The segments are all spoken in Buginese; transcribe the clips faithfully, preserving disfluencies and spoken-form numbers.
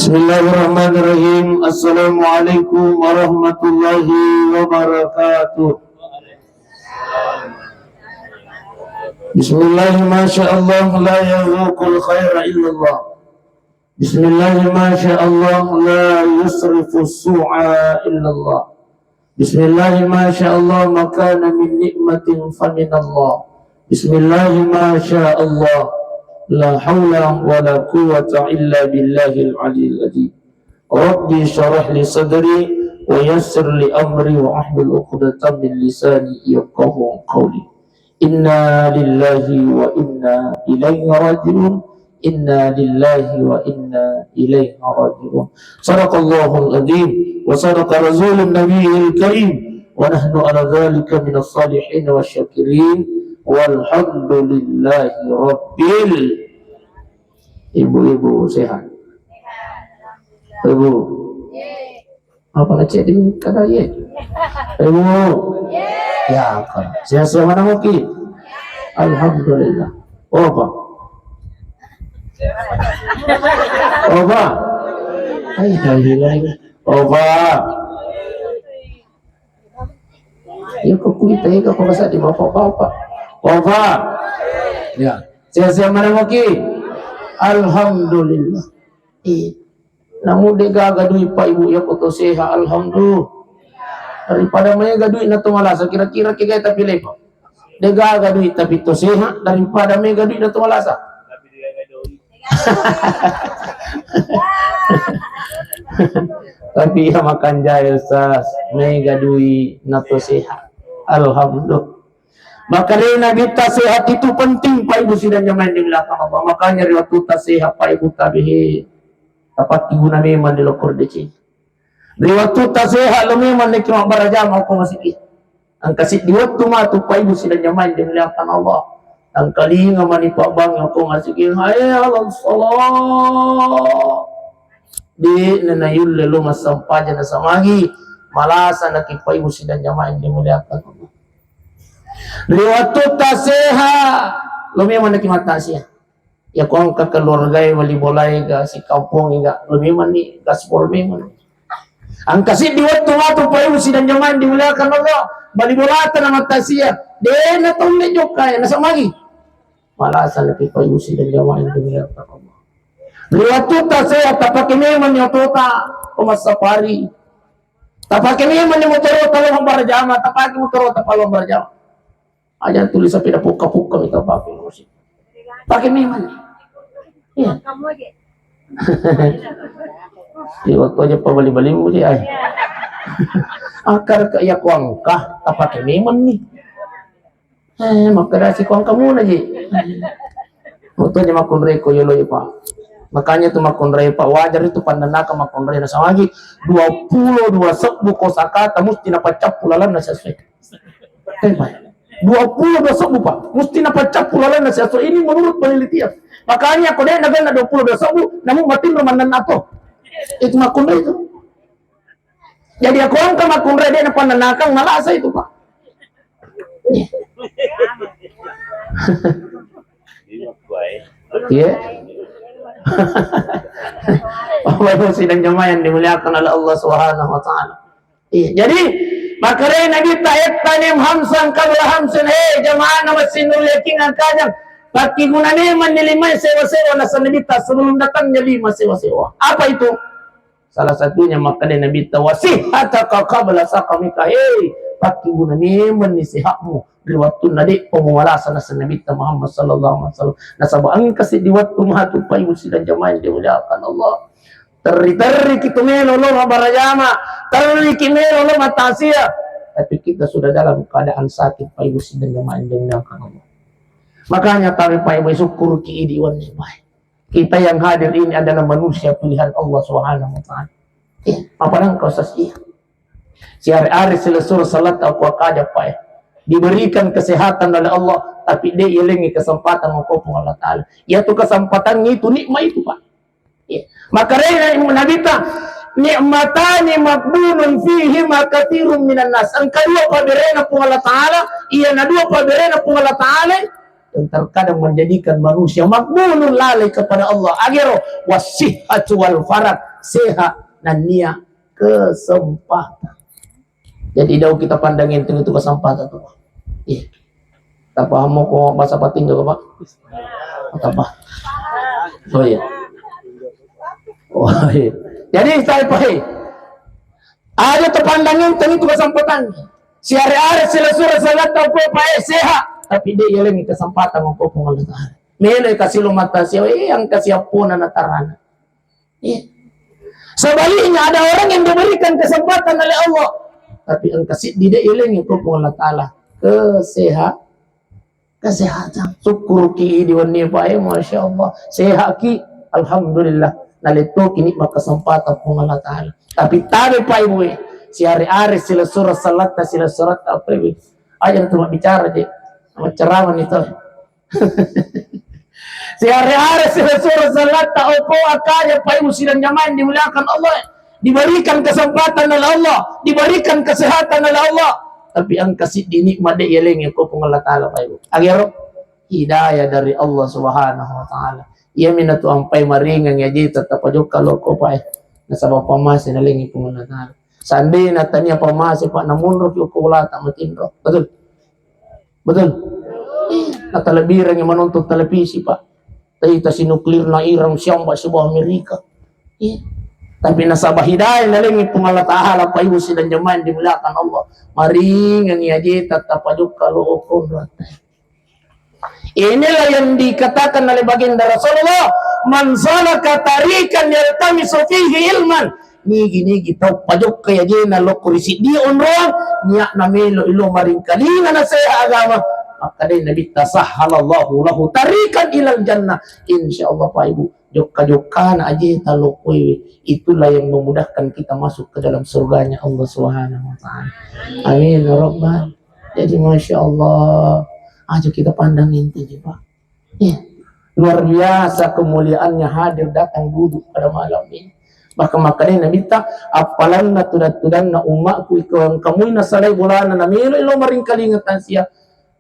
Bismillahirrahmanirrahim. Assalamualaikum warahmatullahi wabarakatuh. Bismillah, masya Allah, la yazuqul khaira illallah. Bismillah, masya Allah, la yusrifu su'a illallah. Bismillah, masya Allah, ma kana min ni'matin faminallah. Bismillah, masya Allah, la haula wa la quwwata illa billahil aliyil azim. Rabbi syrah li sadri wa yassir li amri wa ahlul uqdatan min lisani yafqahu qawli. Inna lillahi wa inna ilaihi raji'un. Inna lillahi wa inna ilaihi raji'un. Sadaqallahul azim wa sadaqa rasulun nabiyil karim wa nahnu ala dzalika minas salihin wasyakirin. Walhamdulillahi rabbil. Ibu-ibu sehat? Ibu. Apa ngecek di kata ye? Ibu. Ya, apa? Sehat-sehat mana muki? Alhamdulillah. Oh, apa? Oh, apa? Hai, hai, hai. Oh, apa? Ya, kok kuita ya, kok masa di bapak-bapak. Oh, apa? Ya. Sehat-sehat mana muki? Alhamdulillah. Iya. Namu de gaga dui, Pak, Ibu, ya, ko to sehat, alhamdulillah. Daripada mega dui na to malasa, kira-kira ke gaya tapi lepa. De gaga dui tapi to sehat, daripada mega dui na to malasa. Tapi ya makan jaya, Ustaz, mega dui na to sehat. Alhamdulillah. Makanya Nabi ta sehat itu penting, Pak, Ibu, sidang jamaah yang dimuliakan Allah. Makanya ri waktu ta sehat, Pak, Ibu, tabihi. Tapakkiguna memang di lokor dece. Ri wettu taseha lo memang neki mabbarajama ko masigi. Engka siddi wettu matu, Pak, Ibu, sidang jamaah yang dimuliakan Allah. Engkalinga mani pabbangngi ko masigi, hayya 'alas shalah. De' na nayulle lo massempajang nasamagi. Malasa naki, Pak, Ibu, sidang jamaah yang dimuliakan Allah. Ri wettu taseha lo memang neki mattasia. Ya, ko engka keluargae, wali bolae ga, sikampong ga, lo memang ni gaspol memang. Engka siddi wettu matu, Pak, Ibu, sidang jamaah yang dimuliakan Allah, bali bolata na mattasia, de' na taulle jokka, ya, nasamagi. Malasa naki, Pak, Ibu, sidang jamaah yang dimuliakan Allah. Ri wettu taseha tapake memang ni otota ko massapari. Tapake memang ni motoro ta lo mabbarajama, tapake motoro ta lo mabbarajama. Aja tuli sepeda pukka-pukka mita pake musik. Pake memang. Iya. Di waktu aja pabali-balimu ji, ai. Akar ke iya kuangka, tapake memang ni. Eh, makkeda si kuangka muna ji. Waktu aja makkunrai ko yolo, Pak. Makanya tu makkunrai, Pak, wajar itu pannanaka makkunrai nasamagi dua puluh dua sebbu kosakata musti napaccappu lalanna sesuai. Eh, Pak. Dua puluh dua sebbu, Pak. Musti napaccappu lalanna siaso. Ini menurut penelitian. Makanya ko de' naganna dua puluh dua sebbu, namu matinro mannanna to. Itu makkunrai itu. Jadi, ako engka makkunrai de' napannanakang, malasa itu, Pak. Iya. Bapak Ibu sidang jamaah yang dimuliakan oleh Allah Subhanahu wa Ta'ala. Iya, jadi makkedai Nabitta, "Ightanim khamsan qabla khamsin." Eh, jamaah na massinnuliaking angkajang, pakkiguna memang ni lima sewa-sewa, naseng Nabitta, sebelum datangnya lima sewa-sewa. Apa itu? Salah satunya makkedai Nabitta, "Wa sihhataka qabla saqamika." Eh, pakkiguna memang ni sehatmu ri wattunna de'pa mumalasa, naseng Nabitta Muhammad sallallahu alaihi wasallam. Nasaba engka siddi wettu matu, Pak, Ibu sidang jamaah yang dimuliakan Allah. Terri-terriki tu melo lo mabbarajama, terriki melo lo mattasia. Tapi kita sudah dalam keadaan sakit, Pak, Ibu sidang jamaah yang dimuliakan Allah. Makanya kami, Pak, Ibu, sukkuruki idi wenni, Pak. Kita yang hadir ini adalah manusia pilihan Allah Subhanahu wa Ta'ala. Eh, apa nang kau sasia? Siare-are silesur salat aku akaja, Pak, eh. Diberikan kesehatan oleh Allah, tapi de' yalengi kesempatan mako Puang Allah Ta'ala. Yatu kesempatan itu nikmat itu, Pak. Iya. Makkedai Nabitta, "Ni'matani maghbunun fihima katsirun minan nas." Engka dua pabberena Puang Allah Ta'ala, iya na dua pabberena Puang Allah Ta'ala yang terkadang menjadikan manusia maghbunun, lalai kepada Allah. Agero, wasihhatu wal farag, sehat, nennia kesempatan. Jadi, dau kita pandang enteng itu kesempatan tu. Iya. Tapaham ko bahasa Patinjo, Pak? Tapaham. Oh, iya. Oh, iya. Jadi, saya paham. Aja tapandang enteng itu kesempatan. Siare-are sila sura salata ko pae sehat, tapi de' yalengi kesempatan ko Puang Allah Ta'ala. Melo kasi lo mata siawa, eh, engka siappona na tarana. Iya. Sebaliknya, ada orang yang diberikan kesempatan oleh Allah, tapi engka siddi de' yalengi ko Puang Allah Ta'ala. Kesehat, kesehatan. Syukuruki di wenni, Pak, eh, Masya Allah. Sehatki, Alhamdulillah. Nalettoki nikmat kesempatan Puang Allah Ta'ala. Tapi tabe, Pak Ibu, eh, siare-are sila sura salata, sila suratta, apa, Ibu? Aja tu bicara je. Sama ceramah nih, tuh. Siare-are sila sura salata, opo akaja, Pak Ibu sidang jamaah yang dimuliakan Allah, diberikan kesempatan oleh Allah, diberikan kesehatan oleh Allah, tapi engka siddi nikmat de' yalengi ko Puang Allah Ta'ala, Pak Ibu. Agero hidayah dari Allah Subhanahu wa Ta'ala. Iya minatu ampai maringang ya, jadi tetap aja kalau ko, Pak, eh. Nasaba pamase nalengi Puang Allah Ta'ala. Seandainya tania pamase, Pak, namunroki ko ulata matinro. Betul? Betul? Ih, natalebbirengngi menonton televisi, Pak. Tei tasi nuklirna Iran siamba sebuah Amerika. Iya. Tapi nasaba hidayah nalengi Puang Allah Ta'ala, Pak Ibu sidang jamaah yang dimuliakan Allah. Maringang aja tetap aja kalau okon rata. Inilah yang dikatakan oleh baginda Rasulullah, "Man salaka tariqan yaltamisu fihi ilman." Nigi-nigi tau pajokka ajena lokko ri siddi onroang, niatna melo ilo maringkalinga naseha agama. Makkedai Nabitta, "Sahhalallahu lahu tariqan ilal jannah." Insya Allah, Pak Ibu, jokka-jokkana ajeta lokkoe, itulah yang memudahkan kita masuk ke dalam surganya Allah Subhanahu wa Ta'ala. Amin ya Rabbal. Jadi, Masya Allah, aja kita pandang intinya, Pak. Iya. Luar biasa kemuliaannya hadir datang duduk pada malam ini. Bahkan makanya Nabi ta, "Appalanna tudan-tudanna ummakku iko engkamui nasalai bolana namelo ilo maringkalinga tansia."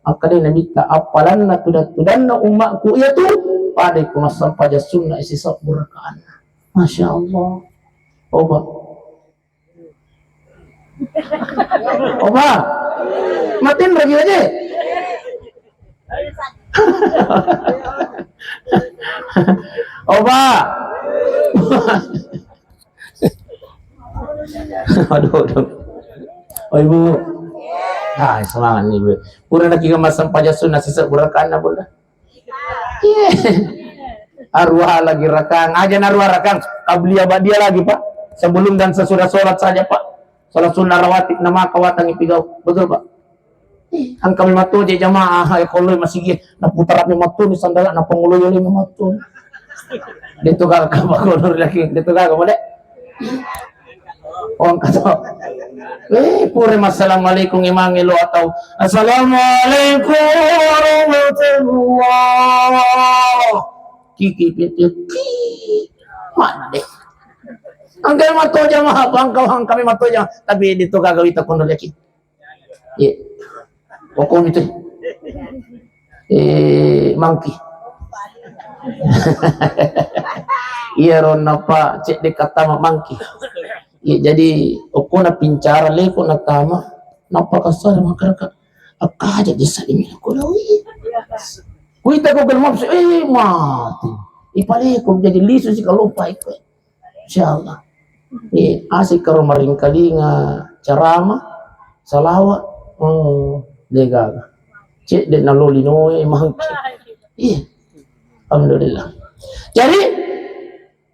Makanya Nabi ta, "Appalanna tudan-tudanna ummakku iya tu pada iko massampaja sunna isi sabbu rakaanna." Masya Allah. Oba. Oba. Matinro gi aja. Oba. Aduh, aduh. Oh, Ibu. Ah, semangat nih, Bu. Pura lagi ke masam pajak sunat sisa gerakan apa dah? Iya. Arwah lagi rakang, aja narwah rakang. Qabliyah ba'diyah lagi, Pak. Sebelum dan sesudah sholat saja, Pak. Sholat sunnah rawatib, nama kawatangi pigau. Betul, Pak? Ih, engka mi mattoje jamaah, hai, koloi masigi, naputarami mattuni sandala, napangoloi-oloi mattuni. Detu gaga, Pak, kolor lagi. Detu gaga, boleh? Oh, engka to. Eh, pura massalamualaikum imangnge lo atau, "Assalamualaikum warahmatullah." Kiki, kiki, kiki. Mana deh? Engka matto jamaah, Pak, engka, engka mi matto jamaah. Tapi detu gaga wita kono lagi. Iya. Pokoknya itu. Eh, mangki. Iya, ro napa cek dekat tama mangki. Iya, jadi okko na pincara leko na tama, napa kasar makaraka. Akka aja desa ini aku lawi. Kuita ko gelmap, eh, mati. Ipaleko jadi lisu si kalau pai ko. Insyaallah. Iya, asik karo maringkalinga ceramah, salawat, oh, degaga. Cek de nalolinoe mangke. Iya. Alhamdulillah. Jadi,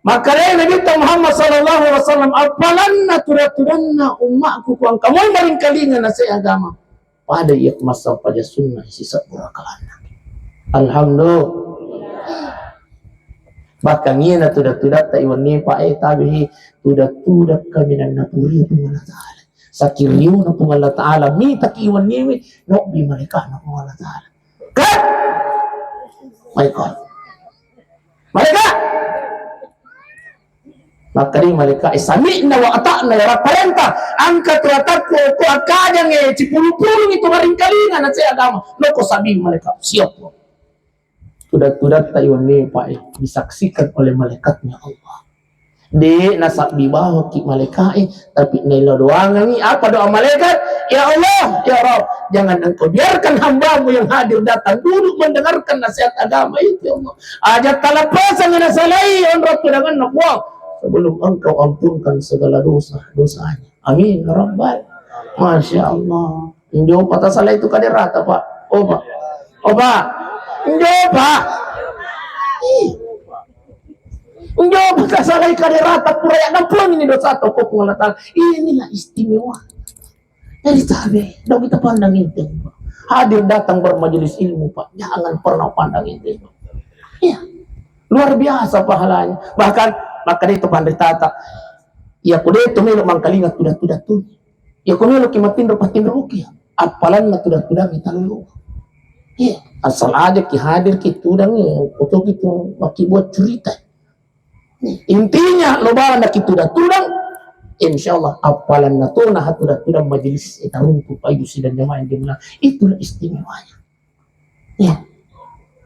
makanya Nabi Muhammad sallallahu alaihi wasallam, "Appalanna tuda-tudanna ummakku kuang kamoi maringkalinga nasihat agama." Pada iya massau paja sunnah sisebbu rakaanna. Alhamdulillah. Bahkan iya na tuda-tudatta iwenni pa, eh, tabihi, tuda-tuda kaminang napuri Puang Allah Ta'ala. Saking riona Puang Allah Ta'ala, mitaki iwenni we, nobbi malaikatna Puang Allah Ta'ala. Kan? Malaikat. Malaikat. Makkeda malaika, "Eh, sami'na wa ata'na, ya Rabb, parenta, engka tu atakku, ko akkajangnge, cipulung-pulungi tu maringkalinga, na cek agama." Loko sabi malaika, "Siap, Puang." Tuda-tudatta iwenni, Pak, eh, disaksikan oleh malaikatnya Allah. De' nasabbi bawaki malaika'e, tapi naelo doangengngi. Apa doa malaikat? "Ya Allah, ya Rabb, jangan Engkau biarkan hambamu yang hadir datang duduk mendengarkan nasihat agama itu, ya Allah. Aja talappasangi nasalai onrong tudangenna, Puang, sebelum Engkau ampunkan segala dosa-dosanya. Amin, ya Rabbal." Masya Allah. Injo patasalai tu kaderata, Pak. Oh, Pak. Oh, Pak. Injo, Pak. Ih. Injo patasalai kaderata pura ya nampuni ni dosa toko Puang Allah Ta'ala. Inilah istimewa. Jadi tabe, dong kita pandang enteng, Pak. Hadir datang bermajelis ilmu, Pak. Jangan pernah pandang enteng, Pak. Iya. Luar biasa pahalanya. Bahkan, maka itu pandai tata. Ya, kude itu melo mangkalinga tuda-tuda tu. Ya, ko meloki matinro, patinroki. Appalanna tudang-tudangi talulu. Iya, asal aja ki hadir ki tudang, ya, oto ki tu maki buat cerita. Intinya, lo bawa naki tudang-tudang, insya Allah, appalanna tona ha tudang-tudang majelis, eh, taruntu payu sidang jamaah yang dia bilang, itulah istimewanya. Iya.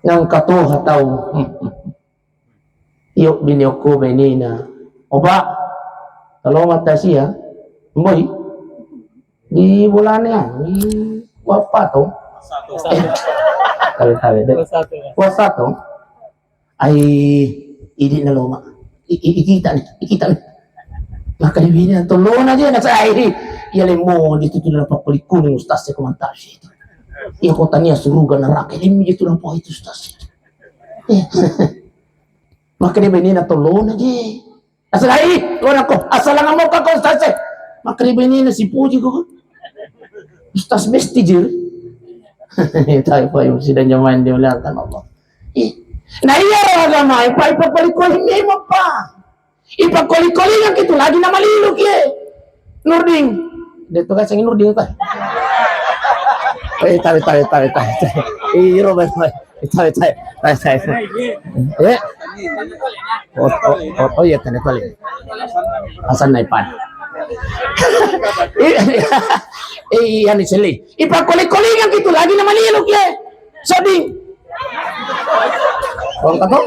Nang katoha tau. Hmm, hmm, hmm. Iyo, bini okko benina. Oba, kalau mata sia, mboi, di bolana, di wappa to. Eh, tabe, tabe, de. Puasa to. Ai, idi na loma. I, i, ikita ni, ikita ni. Maka di bini to lona je na sai. Iya lemo di tu tu na pakulikuni ustaz se komentar situ. Iya kotania suruga neraka, lemo di tu na po itu ustaz. Iya. Makkeda benena to lona je. Asalai, lona ko, asalang mo ka ko ustaz e. Makkeda benena sipuji ko. Ustaz besti je. Tapi pa yang sidang jamaah yang dimuliakan Allah. Ih. Nah iya agama, pa ipakoli-koli memang pa. Ipakoli-koli yang itu lagi nama lilu kie. Nurding. Dia tuh kasih Nurding tuh. Eh, tabe, tabe, tabe, tabe. Iya, Robert, tabe. Tabe, tabe, tabe, tabe. Eh? Oh, oh, oh, oh, iya, tanda kali. Hasan Naipan. Iya, iya. Eh, iya, nih, Seli. Ipakoli-koli yang itu lagi nama lilu kie. Soding. Wong apa?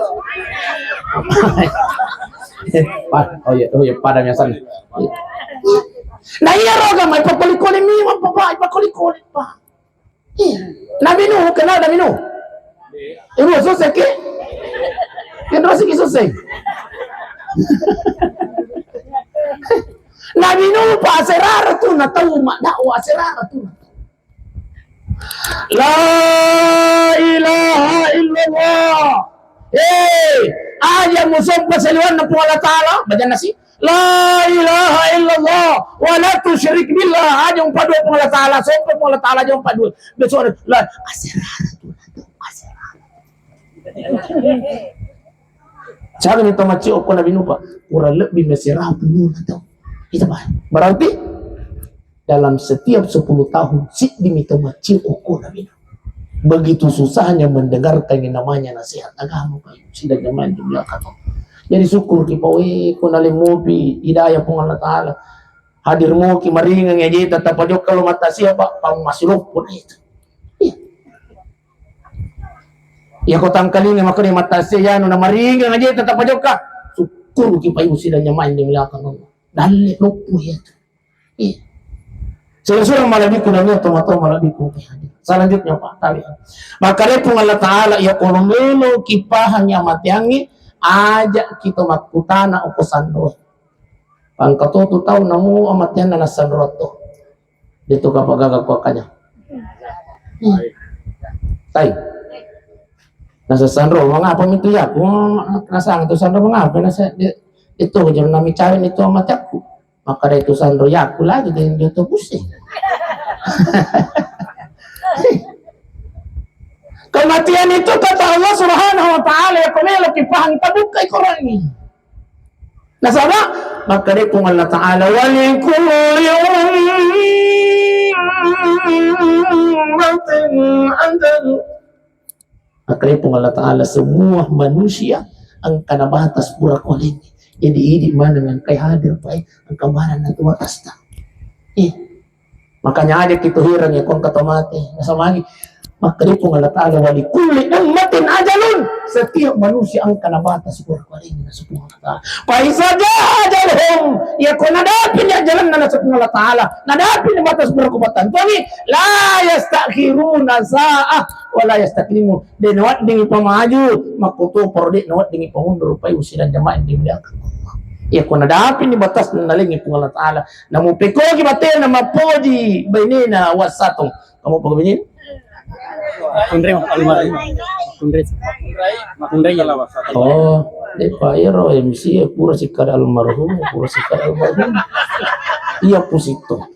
Pa-, oh iya, oh iya, pada biasa nih. Nah, iya, roga, mai pakoli-koli mi, apa, Pak? Pakoli-koli, Pak. Iya. Nabi Nuh, kenal Nabi Nuh? Ibu susah ki? Generasi ki susah. Nabi Nuh, Pak, aserara tu, na tahu, mak, dakwah aserara tu. La ilaha illallah. Eh, aja musompa saliwanna Puang Allah Ta'ala, baca nasi. La ilaha illallah. Wa la tusyrik billah. Aja umpadua Puang Allah Ta'ala, sompa Puang Allah Ta'ala, aja umpadua. Besok ada, la, aserara tu, aserara. Siaga ni tau maccio okko Nabi Nuh, Pak? Kurang lebih mesera puluh tau. Itu, Pak. Berarti dalam setiap sepuluh tahun, siddi mi tau maccio okko Nabi Nuh. Begitu susahnya mendengarkan yang namanya nasihat agama, Pak. Sidang jamaah yang dimuliakan Allah. Jadi syukur ki, Pak, we, ko nalemopi hidayah Puang Allah Ta'ala. Hadir moki maringeng aja tetap aja kalau mata siapa, Pak, masih loppo itu. Iya. Iya, ko tangkalinga makkeda mata sia anu na maringeng aja tetap ajokka. Syukuruki payu sidang jamaah yang dimuliakan Allah. Dalle loppo iya tu. Iya. Sura-sura malabbiku dan iya toma-toma malabbiku. Selanjutnya, Pak, tabe. Makkeda Puang Allah Ta'ala, iya ko melo kipahang iya mateangngi, aja kita makkutana okko sanro. Pangkatotu tau namu amateanna nasanro to. Dia tu kapagaga kuakanya. Hmm. Tai. Nasa sanro, mengapa itu ya? Aku nasang tu sanro mengapa? Nasa dia, itu jam nami cawin itu amateku. Maka dia tu sanro ya aku lagi dia, dia tu pusing. Kematian itu kata Allah Subhanahu wa Ta'ala, ya ko melo kipahang, tabuka Quran ini. Nasaba, makkeda Puang Allah Ta'ala, "Wa li kulli ummatin ajal." Makkeda Puang Allah Ta'ala, semua manusia engka na batas pura kualengngi. Jadi, idi maneng engkai hadir, Pak, engka maneng na tu batasta. Eh, makanya aja kita hirang ya, kong kata mati. Nasaba, makkeda Puang Allah Ta'ala, "Wa li kulli ummatin ajalun." Setiap manusia engka na batas pura kualengi naseng Puang Allah Ta'ala. Fa iza jaa ajaluhum, iya ko nadapini ajalanna naseng Puang Allah Ta'ala, nadapini batas pura kupattentuangi, la yastakhiruna sa'ah wa la yastaqdimun. De' naweddingi pamaju, makkutoparo de' naweddingi pamundur, pai usidang jamaah yang dimuliakan Allah. Iya ko nadapini batasna nalengi Puang Allah Ta'ala, namupekogi batena mappoji bainena Wassatong. Kamu apa ini? Kunre, almarhum. Kunre. Kunre ya. Oh, depa ero M C ya pura sikkada almarhum, pura sikkada almarhum. Iya pusito.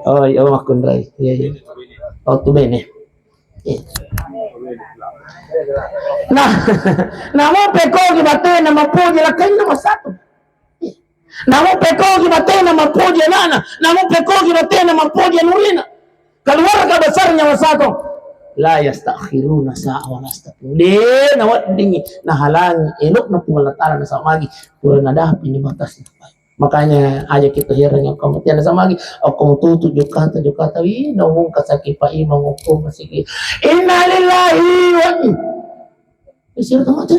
Oh, iya, Mas Kunrai. Iya, iya. Oh, tu bene. Iya. Nah, namu peko ki batena mappoji lakkainna Wassatong. Namu pekogi batena mappoji anana, namu pekogi batena mappoji anurina. Keluarga besarnya Wassatong. La yastakhiruna sa'a wa la yastaqdimun. De' naweddingi nahalangi elokna Puang Allah Ta'ala nasaba magi pura nadapini batasna. Makanya aja kita heran yang kamu tiada sama lagi. Aku tutu jukata jukata wi naung kasaki Pak Imam aku masih. Innalillahi wa inna Isir to mate.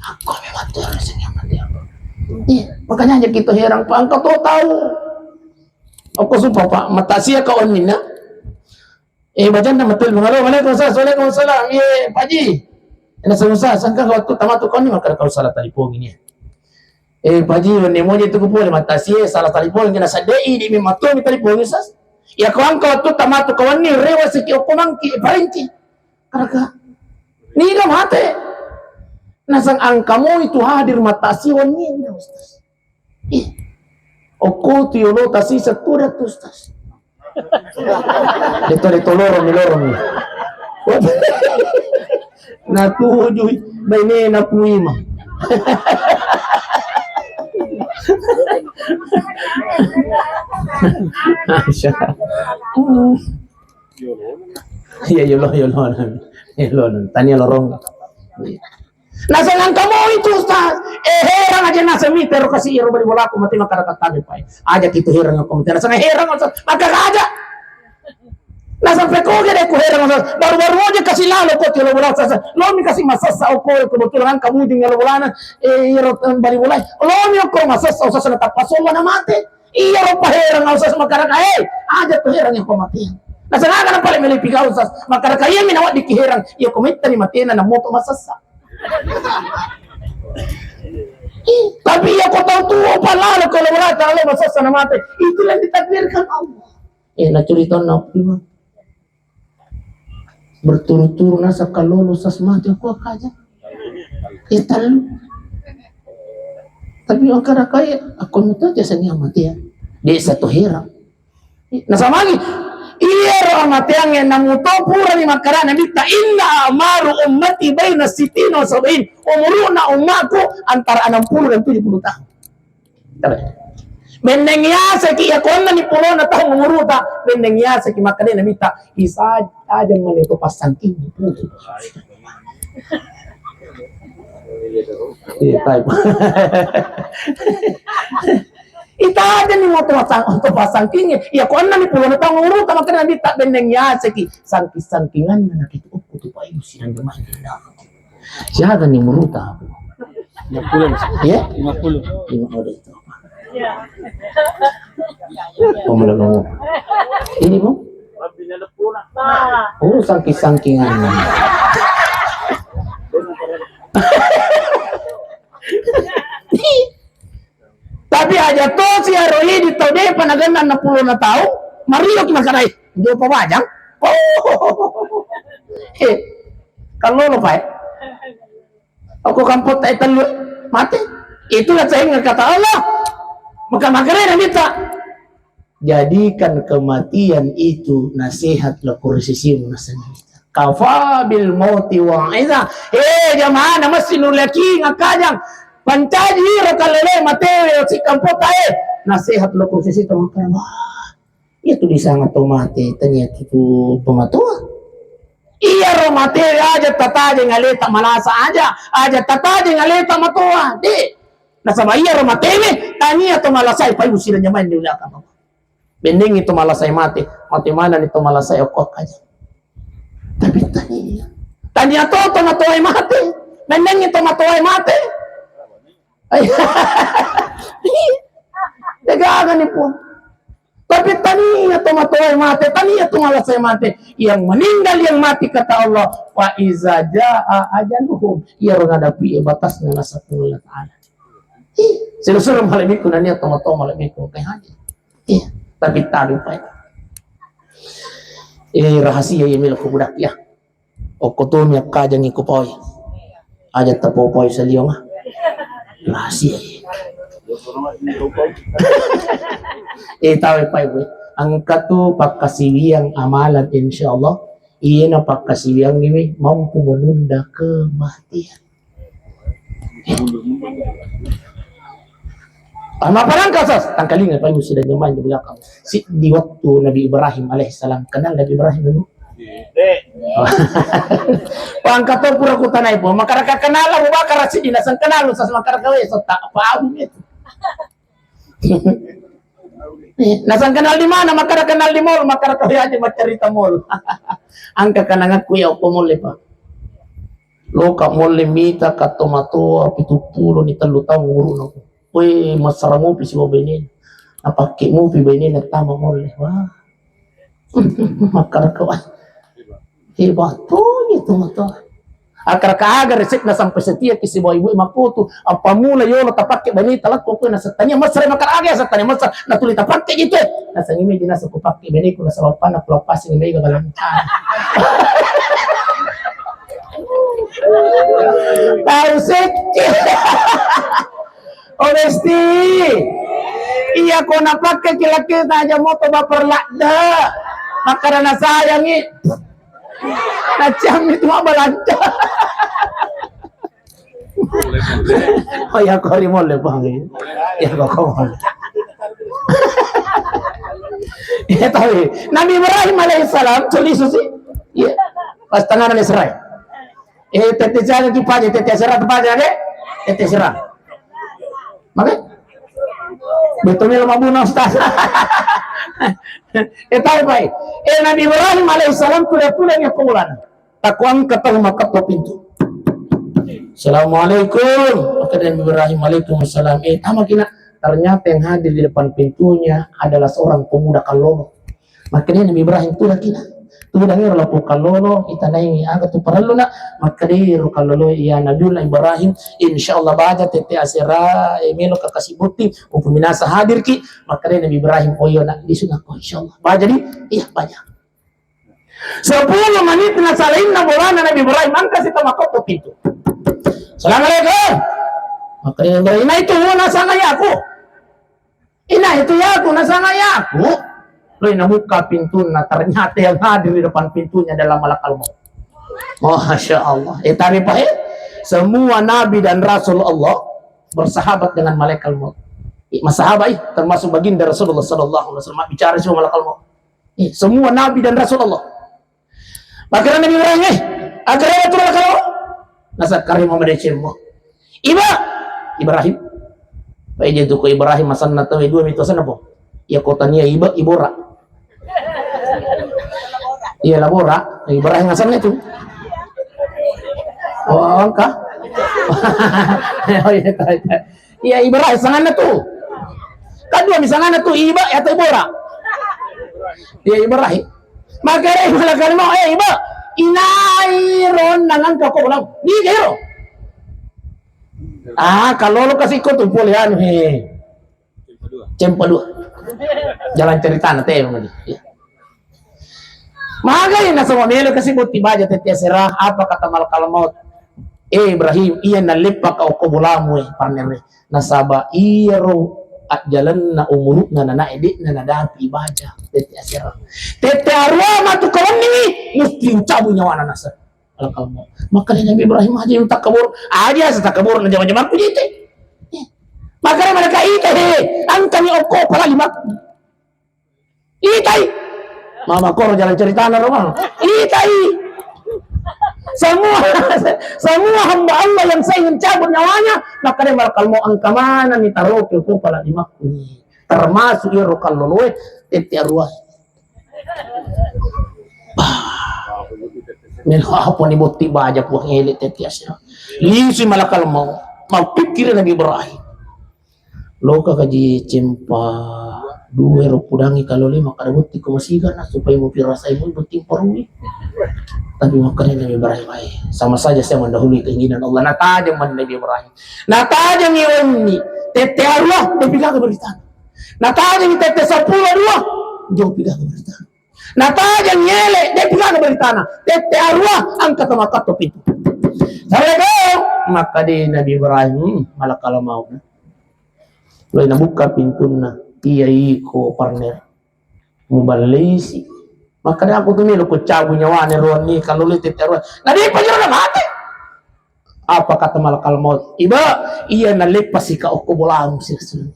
Aku memang tuh harus yang mati apa? Iya, makanya aja kita heran, Pak, engkau tuh tahu. Aku sumpah, Pak, mata sia kau onnina. Eh, bacaan nama telepon. Halo, waalaikumsalam, waalaikumsalam. Iya, Pak Ji. Enak sama saya, sangka waktu tamat tuh kau ini makan kau salah telepon ini. Eh, Pak Ji, wanne moje tu ku pole mata sia salah telepon kena sadei di memang tuh telepon sas. Ya kau angka waktu tamat tuh kau ini rewa siki okomangki, eh, paringki. Karaka. Niga mate. Nasang angkamo itu hadir mata siwan ni, Ustaz. Ih. Okko tu yolo tasi setuda tu, Ustaz. Deto, deto, lorong ni, lorong ni. Natuju bainena Puima. Masya Allah. Iya, yolo, yolo, yolo. Tania lorong. Naseng angka mo itu, Ustaz. Eh, herang aja naseng mita ero kasi ero bali bolaku mate makkada kattabe pai. Aja kitu herang aku mate. Naseng herang, Ustaz. Maka aja. Naseng pekoge deh ku herang, Ustaz. Baru-baru aja kasi lalo ko tiolo bola, Ustaz. Lo mi kasi masessa oko kebetulan angka mujung yolo bolana. Eh, ero, eh, bali bolai. Lo mi oko masessa, Ustaz, na tappa sowa na mate. Iya ro paherang, Ustaz, makkadaka, eh, aja tu herang yang pematian. Naseng aga na pale melepi kau, Ustaz. Makkadaka iya mi naweddikki herang, iya ko mettani matena na moto masessa. Ih, tapi iya ko tau tuo palalo ko lorata lo masessa na mate. Itulah yang ditakdirkan Allah. Eh, na curi tonna prima. Berturut-turut nasa kalolo sas mate ko kaja. Eh, tellu. Tapi makkadaka iya, aku mutu aja seni mate ya. Desa to herang. Nasaba magi, iyaro amateangnge namuto purani makkada Nabitta, "Inna a'maru ummati baina sittina wa sab'in." Umuruna ummaku antara enam puluh dan tujuh puluh tahun. Tabe. Benneng yasaki, iya konna ni pulona tahun umuruta, benneng yasaki makkada Nabitta, "Isa aja mani to passangking." Iya, taib. Ita aja ni mau to pasang, to passangking. Iya konna ni pulona tahun umuruta makkada Nabitta, benneng yasaki sangking-sangkinganna nakitu ukku tu pai sidang jamaah. Siaga ni umuruta aku? Lima puluh. Iya? Lima puluh. Lima puluh itu. Pemula ngomong. Ini, Bu? Oh, sangking-sangkingan. Tapi aja tosi aro idi tau depa nagenna enam puluh na tau, mario ki makkadai, "Jopa bajang." Oh. Eh, kalau lo, Pak. Aku kampot tai tellu mati. Itulah sehingga kata Allah. Maka makkadai Nabitta, "Jadikan kematian itu nasihat lo kursi simu nasani." Kafa bil mauti wa'iza. Eh, jamaah, na masih nulaki ngakajang. Pancaji ro kalele matewe si kampota, eh. Nasihat lo kursi situ makkada. Wah, iya tu disanga to mate, tania tu, tu tomatoa. Iya ro mate aja tatajeng aleta malasa aja, aja tatajeng aleta matoa. De. Nasaba iya ro matewe, tania to malasai pai usira nyamai ni ulaka. Bennengi to malasai mate, mate mana ni to malasai okko aja. Tapi Tania. Tania to, tomatoae mate. Mennengngi tomatoae mate. Degagani, Puang. Tapi tania tomatoae mate, tania tomalassae mate. Yang meninggal, yang mati, kata Allah, "Fa iza jaa ajaluhum." Iyaro nadapi batasna naseng Allah Ta'ala. Ih, siro-siro malebbiku nania tomatoa malebbiku engkae hadir. Iya, tapi tabe pa. Eh, rahasia iya melo ko budak ya. Okko tomi akkajangi ko poi. Aja tapopoi salionga. Rahasia. Eh, tawe pai we. Engka tu pakkasiwiang amalan, insyaallah. Iyena pakkasiwiang ini mampu menunda kematian. Amma parangka sas, tangkalinga pai musi dan nyaman di belakang. Si di waktu Nabi Ibrahim alaihissalam, kenal Nabi Ibrahim dulu? Pangkat to pura kutanai po, makaraka kenal Abu Bakar Siddiq, nasang kenal sas makaraka we, so tak apa Abu itu. Nasang kenal di mana? Makaraka kenal di mall, makaraka we aja macarita mall. Angka kanangakku ya okko mall, Pak. Loka molle mita ka tomatoa pitu pulo ni tellu taung umuruna. Weh, massara mopi sibawa bainena. Napakke mopi bainena tama molle. Wah. Makkadaka, wah. Hebat to ni tomatoa. Akkadaka aga resepna sampai setia ki sibawa ibu makkutu. Apa mula yolo tapakke baineta lakko ko nasettania massara makkada aga ya settania massara natuli tapakke gitu. Nasangi meji nasa kupakke baineku nasaba panna kulappasengi mega balanca. Tau sekke. Oh, Besti. Iya, ko napakke ki lakkita aja moto baper ladde. Makkada nasayangi. Naciammi tu mabbalanca. Oh, ya, ko ri molle, Bang. Ya, ko, ko molle. Ya, tapi Nabi Ibrahim alaihissalam, tuli susi. Iya. Pas tengah Israel. Eh, tette jaga ki paja, tette asera tu paja, eh? Tette asera. Maka? Betul ni lemah bunuh, Ustaz. Eh, tahu, Pak? Eh, Nabi Ibrahim alaihissalam kuda-kuda ni pengulan. Takuang ketemu maka pintu. Assalamualaikum. Maka Nabi Ibrahim, "Waalaikumsalam." Eh, tama kina. Ternyata yang hadir di depan pintunya adalah seorang pemuda kallolo. Makkedai Nabi Ibrahim, "Tudang kina. Tudang ero lapong kallolo, itanaingi aga tu parelluna." Makkedai ro kallolo, "Iya Nabiullah Ibrahim, insyaallah baja tette asera, eh, melo ka kasi botting, upeminasa hadir ki." Makkedai Nabi Ibrahim, "Oh iya nak, lisu nakko, insyaallah." Baja di, iya baja. Sepuluh menit na salainna bolana Nabi Ibrahim, angka si tama ko pintu. "Assalamualaikum." Makkedai Nabi Ibrahim, "Ina itu, nasanga yaku." "Ina itu yaku, nasanga yaku." Loi nabuka pintunna, ternyata yang hadir di depan pintunya adalah malakal maut. Masya Allah. Eh, tadi, Pak, eh? Semua nabi dan rasul Allah bersahabat dengan malaikat maut. Eh, masahabat, eh, termasuk baginda Rasulullah sallallahu alaihi wasallam bicara sama malakal maut. Eh, semua nabi dan rasul Allah. Makkedai Nabi Ibrahim, "Eh, agarana tu malakal maut?" Nasakkarimo madeceng mo. "Iba, Ibrahim." Pai je tu ko Ibrahim asenna tau dua mitu asenna po. Iya kotania Iba, Ibora. Iya Labora, Ibrahim asenna tu. Oh, engka. Oh, iya, iya, iya. Iya, Ibrahim sanganna tu. Kan dua mi sanganna tu, Iba atau Ibora. Iya, Ibrahim. Makkedai malakal maut, "Eh, Iba, inai ron nangangka ko ulang." Ni kero. Ah, kalau lo kasih ko tu pole anu he. Cempa dua. Jalan ceritana teh, Bang Haji. Iya. Magai nasaba melo kasi botting baja tette asera, apa kata malakal maut? "Eh, Ibrahim, iya naleppaka okko bolamu, eh, partner, eh. Nasaba iyaro ajjalenna umuruna nanae de'na nadapi baja tette asera. Tette arua matu kawenni, musti ucabu nyawana naseng." Malakal maut. Makkedai Nabi Ibrahim, "Aja yang takabur, aja yang takabur na jama-jamaku jite." Makkedai malaikat, "Ita he, angkani okko pala limakku." Itai. Mama koro jalan ceritana, Roman. Itai. Semua, semua hamba Allah yang saya ingin cabut nyawanya, makkedai malakal maut, "Engka manenni taroki ko pala limakku." Termasuk iyaro kalloloe tette arua. Melo apa ni botti baja Puang ele tette asya. Lisui malakal mau. Mau pikir Nabi Ibrahim. Loka kaji cempa dua ro pudangi kalau lima kada botti ko masiga na supaya mau pirasai mau botti parui. Tapi makkada Nabi Ibrahim ai. Sama saja saya mendahului keinginan Allah. Natajang man Nabi Ibrahim. Natajang i wenni. Tette arua, depi gaga beritana. Natajang i tette seppulo dua, jauh pi gaga beritana. Natajang i ele, depi gaga beritana. Tette arua, angka tamakatto pintu. Assalamualaikum. Makkada Nabi Ibrahim, hmm, malakal maut. Lo nabukka pintunna. Iya iko partner. Muballeisi. Makkada aku tu melo ko cabu nyawane ruanni kalau le tette arua. Na depa jero na mate. Apa kata malakal maut? Iba, iya naleppasi ka okko bolamu sila-sila.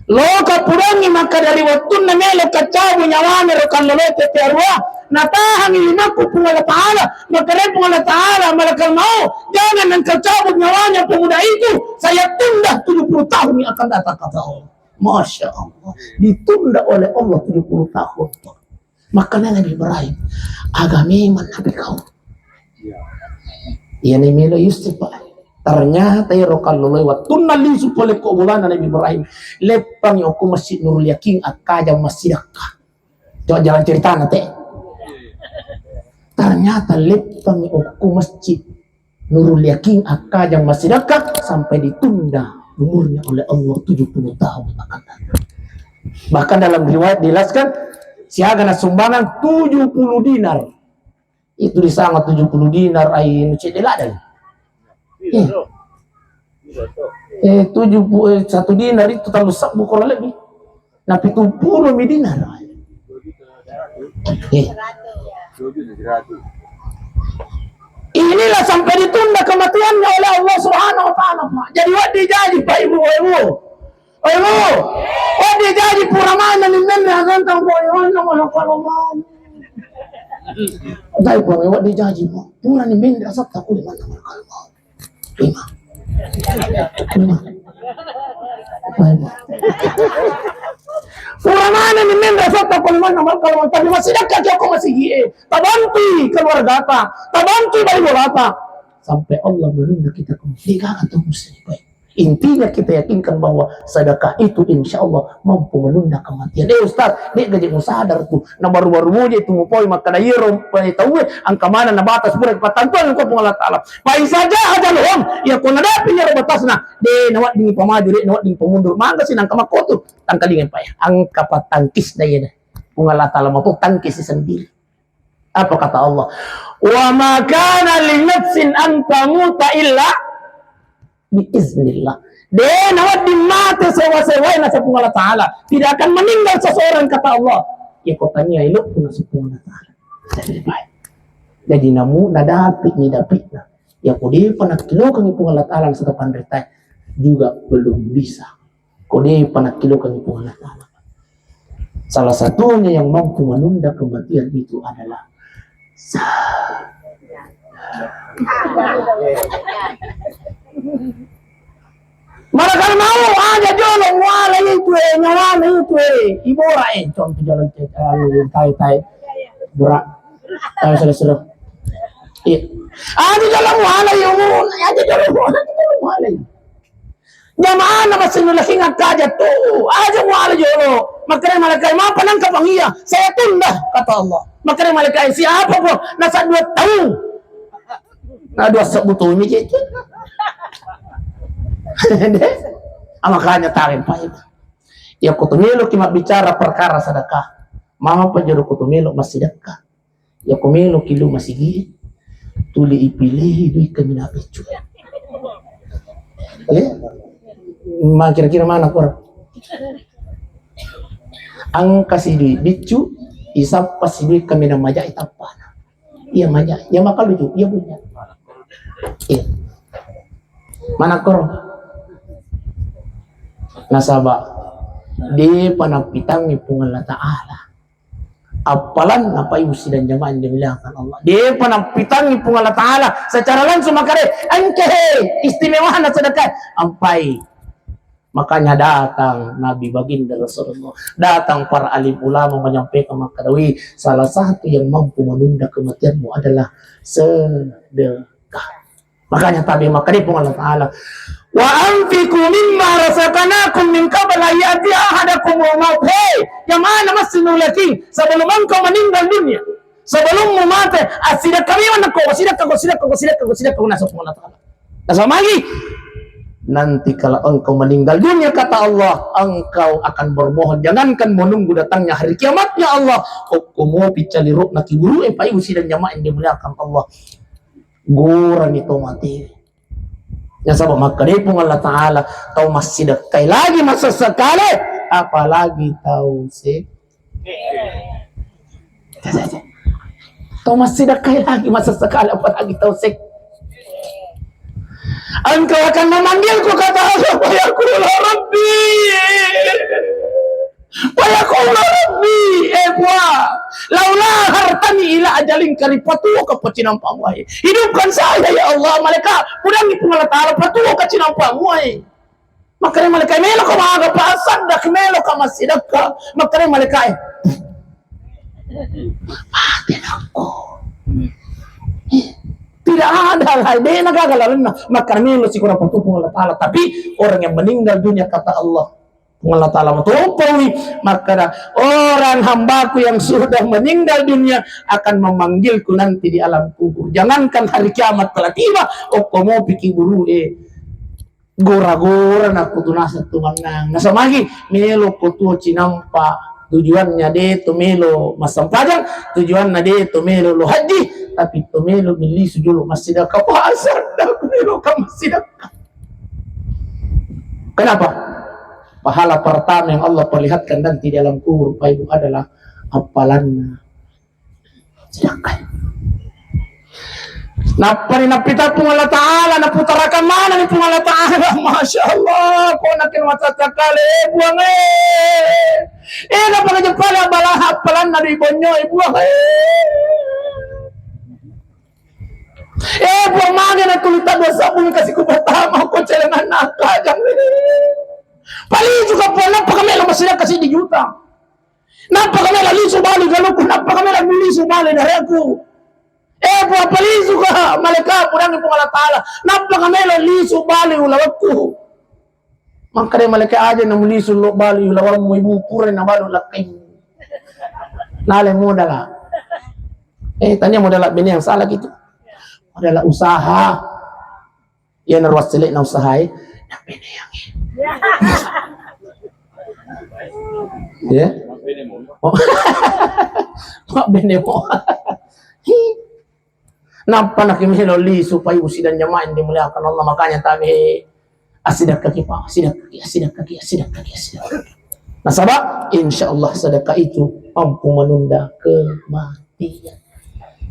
Loka pudangi maka dari wattunna melo kacabu nyawane ro kalloloe tette arua, natahangi limakku Puang Allah Ta'ala, maka dari Puang Allah Ta'ala, malakal maut, jangan engkau cabut nyawanya pemuda itu, saya tunda tujuh puluh tahun yang akan datang, kata Allah. Masya Allah, ditunda oleh Allah tujuh puluh tahun. Makkada Nabi Ibrahim, aga memang Nabi kau? Iya ni melo Yusuf, Pak. Ternyata ero kalloloe wattunna lisu pole ko bolana Nabi Ibrahim, leppangi okko Masjid Nurul Yakin akkajang massidakka. Coba jalan ceritana te. Ternyata leppangi okko Masjid Nurul Yakin akkajang massidakka sampai ditunda umurnya oleh Allah tujuh puluh tahun akan datang. Bahkan dalam riwayat dijelaskan, siaga na sumbangan tujuh puluh dinar. Itu disanga tujuh puluh dinar ai nu cedde ladang. Eh. Eh, tujuh puluh, eh, satu dinar itu terlalu sebbu kurang lebih. Nah, pitu puluh mi dinar. Eh. Inilah sampai ditunda kematiannya oleh Allah Subhanahu wa Ta'ala, Pak. Jadi, wedding jaji, Pak, Ibu, Ibu. Ibu, wedding jaji pura mana ni menre asanta, Pak, Ibu, mana kalau mau. Dai, Pak, wedding jaji, Pak. Pura ni menre asanta, Pak, mana kalau mau. Lima. Lima. Lima. Pura mana ni menre asanta ko lima nomor kalau tapi masih dekat ya ko masih gie. Tabantui keluarga ta, tabantui bali bolata. Sampai Allah menunda kita ke masjid. Dia gagal tuh muslim. Intinya kita yakinkan bahwa sedekah itu insya Allah mampu menunda kematian. Eh Ustaz, de gaji musadar tu. Na baru-baru moje tu mupoi makkada iyaro tauwe engka maneng na batas pura pattantuang ko Puang Allah Ta'ala. Fa iza jaa ajaluhum, iya ko nadapi iyaro batasna, de nawedding pamaju, de nawedding pamundur. Mangga si nangka makkotu, tangkalinga pa iya. Engka patangkis na iya. Puang Allah Ta'ala matu tangkis sendiri. Apa kata Allah? Wa ma kana li nafsin an tamuta illa biiznillah. De nawedding mate sewa-sewae nasaba Puang Allah Ta'ala. Tidak akan meninggal seseorang kata Allah. Ya ko tania elok pun nasaba Puang Allah Ta'ala. Jadi baik. Jadi namu nadapi ni dapitna. Ya ko depa nakkilokangi Puang Allah Ta'ala nasaba panritae juga belum bisa. Ko depa nakkilokangi Puang Allah Ta'ala. Salah satunya yang mampu menunda kematian itu adalah sa-, malakal mau aja jolo muala itu eh, nyawana itu eh, ibora eh, contoh jalan tai tai bora, tai sudah sudah. Iya. Aja jolo muala ya, aja jolo muala, aja jolo muala. Jamaah na masih nulaking akkaja tu, aja muala jolo. Makanya malaikat, "Mapa nangka pangia? Saya tunda," kata Allah. Makanya malaikat, "Siapa kau?" Nasa dua tahun. Nah, dua sebbu tu miji. Ah, makanya tarik, Pak. Ya, kutu melo ki mabbicara perkara sedekah. Mama pa jolo kutu melo masih dekat. Ya ko melo ki lu masigi, tuli ipilihi dui kaminang beccu. Eh? Ma kira-kira mana kor? Angka si dui beccu, isappa si dui kaminang maja itappana. Iya maja, iya maka lucu, iya punya. Iya. Mana kor? Nasaba, de panappitangi Puang Allah Ta'ala. Appalanna pai usidang jamaah yang dimuliakan Allah. Depa nampitangi Puang Allah Ta'ala secara langsung makare, engke he, istimewanya sedekah. Ampai. Makanya datang Nabi Baginda Rasulullah, datang para alim ulama menyampaikan, makkeda, "Wih, salah satu yang mampu menunda kematianmu adalah sedekah." Makanya tabe makkeda Puang Allah Ta'ala, "Wa anfiqu mimma razaqnakum min qabli an ya'tiya ahadakumul maut." Hei, jamaah masjid Nurul Yaqin, sebelum engkau meninggal dunia, sebelummu mate, assidekka memang ko, sidekka ko, sidekka ko, sidekka ko, sidekka ko, nasaba Puang Allah Ta'ala. Nasaba magi, nanti kalau engkau meninggal dunia, kata Allah, engkau akan bermohon, jangankan menunggu datangnya hari kiamatnya Allah, okko mopi calirukna kiburu'e, Bapak Ibu sidang jamaah yang dimuliakan Allah. Gorani to mate. Nasaba makkeda Puang Allah Ta'ala, tau massidekkai lagi masessekale, apalagi tau se-, tau massidekkai lagi masessekale, apalagi tau se-, Engkau akan memanggilku, kata Allah, fayaqulu, "Rabbi." Fayaqulu, "Rabbi, eh Puang, laula akhartani ila ajalin qarib, patuoka pacinampa muae. Hidupkan saya, ya Allah." Malaikat, pudangngi Puang Allah Ta'ala, patuoka cinampa muae. Makkeda malaikat, "Meloka maga pasaddaq, meloka massidekka." Makkeda malaikat, "Mate nakko." Tidak ada lah, de'na gaga lalenna. Makkeda melo sikura patuo Puang Allah Ta'ala. Tapi orang yang meninggal dunia, kata Allah, Puang Allah Ta'ala matompawi, makkeda, "Orang hambaku yang sudah meninggal dunia akan memanggilku nanti di alam kubur." Jangankan hari kiamat telah tiba, okko mopi kiburu'e, gora-gora nakko tu naseng tu mannang. Nasaba magi, melo ko tuo cinampa, tujuannya de to melo massempajang, tujuanna de to melo lo haji, tapi to melo milisu jolo massidekka. Wah, sadda, melo ka massidekka. Kenapa? Pahala pertama yang Allah perlihatkan nanti dalam kubur, Bapak Ibu, adalah appalanna sedekah. Nappani nappita Puang Allah Ta'ala, naputarakan manani Puang Allah Ta'ala. Masya Allah, ko nakin mata cakale, Puang, eh. Eh, napaka jepala bala appalanna di bonyo, eh, Puang, eh. Eh, Puang, mage na tulita dua sabung kasi ku pertama, ko celengan nakajang. Paling juga Puang, napaka melo masih kasi di juta. Napaka melo lisu bali galuku, napaka melo lisu bali dareku. Eh, Puang, palisuka, malaikat, pudangngi Puang Allah Ta'ala. Napaka melo lisu bali ulawakku. Makkeda malaikat, aja na mulisu lo bali ulawammu, ibu, pura na balu lakkai. Nale modala. Eh, tania modala bene yang salah gitu. Modala usaha. Iya, naruas cele'na usahae, napeneangi. Ya. Oh. Mak bene mo. Hi. Nappa nakimelo lisu, Bapak Ibu sidang jamaah yang dimuliakan Allah, makanya tabe assidakkaki, Pak, assidakkaki, assidakkaki, assidakkaki, assidakkaki. Nasaba, insya Allah sedekah itu mampu menunda kematian.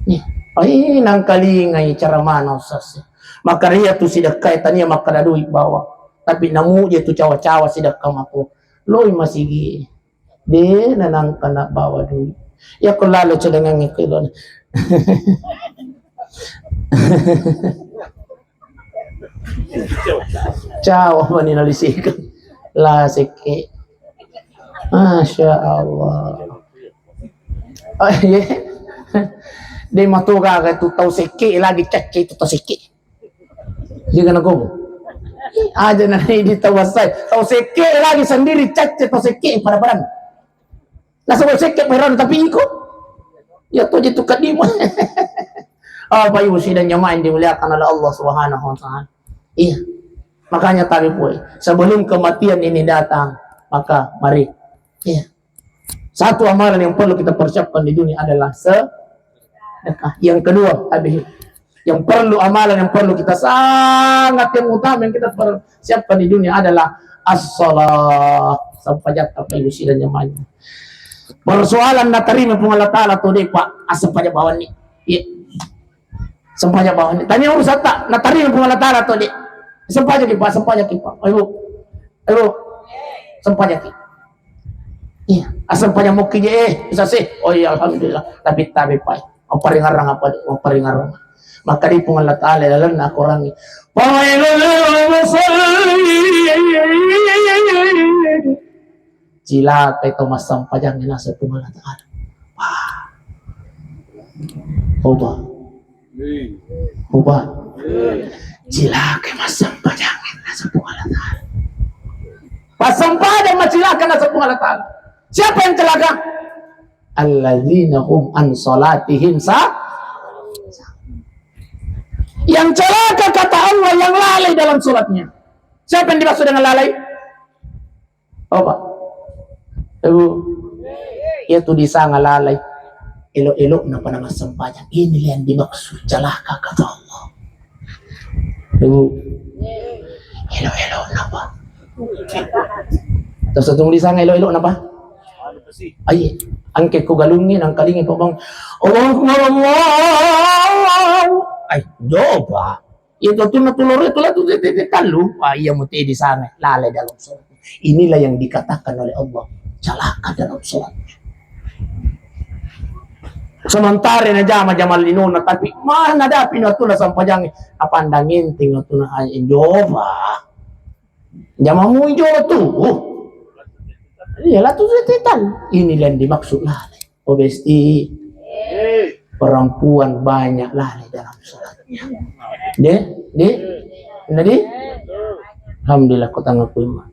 Nih, ai nangkalingai cara mana usas. Maka ria tu sidekkai tania makkada duit bawa. Tapi namu je tu cawa-cawa sidekka mako. Loi masigi. De nanangka na bawa duit. Ya ko lalo celengangnge ko ilona. Cawa mani nalisikeng. La sekke. Masya Allah. Oh, iya. De matoga tu tau sekke lagi cacce tu tau sekke. Dia kena gobo. Aja na di tau wasai. Tau sekke lagi sendiri cacce tau sekke pada-pada. Nasaba sekke perang tapi iko. Ya to je tu kadimu. Oh, Bapak Ibu sidang jamaah yang dimuliakan oleh Allah Subhanahu wa Ta'ala. Iya. Makanya tabe pue, sebelum kematian ini datang, maka mari. Iya. Satu amalan yang perlu kita persiapkan di dunia adalah sedekah. Yang kedua, tabe. Yang perlu, amalan yang perlu kita sangat, yang utama yang kita persiapkan di dunia adalah as-salah. Sempajatta, Bapak Ibu sidang jamaah. Persoalan natarima Puang Allah Ta'ala to de, Pak, assempaja bawanni. Iya. Sempaja bawanni. Tania urusatta, natarima Puang Allah Ta'ala to de. Sempajaki, Pak, sempajaki, Pak. Ayo. Ayo. Sempajaki. Iya, asal pada mukki je, eh, bisa sih. Oh iya, alhamdulillah. Tapi tabe, Pak. Maparingarang apa? Maparingarang. Maka di Puang Allah Ta'ala lalenna Quran. Fawailul lil musallin. Cilaka itu massampajang naseng Puang Allah Ta'ala. Wah. Coba. Coba. Cilaka massampajang naseng Puang Allah Ta'ala. Massampajang macilaka naseng Puang Allah Ta'ala. Siapa yang celaka? Alladzina hum an salatihim sa-, yang celaka kata Allah yang lalai dalam sholatnya. Siapa yang dimaksud dengan lalai? Apa? Ibu, iya tu disanga lalai. Elo-elo napa nama sempajang. Ini yang dimaksud celaka kata Allah. Ibu, elo-elo napa? Terus tu disanga elo-elo napa? Ai, angke ko galungi nang kalingi pabang. Allahu Akbar, Allahu. Ai, coba. Iya tu, tu, tu loro itu lah tu, tu, tu, tu, tallu. Wah, iya muti di sana, lalai dalam sholat. Inilah yang dikatakan oleh Allah, celaka dalam sholat. Sementara na jama-jama linona, tapi mana ada pino tu lah sampajang, apa andang enteng tu na, ai, coba. Jamamu ijo tu. Iya lah tu, tu, tu, tallu. Inilah yang dimaksud lalai. Oh, besti. Perempuan banyak lalai dalam sholatnya. De, de, nadi? Alhamdulillah, kota ngaku iman.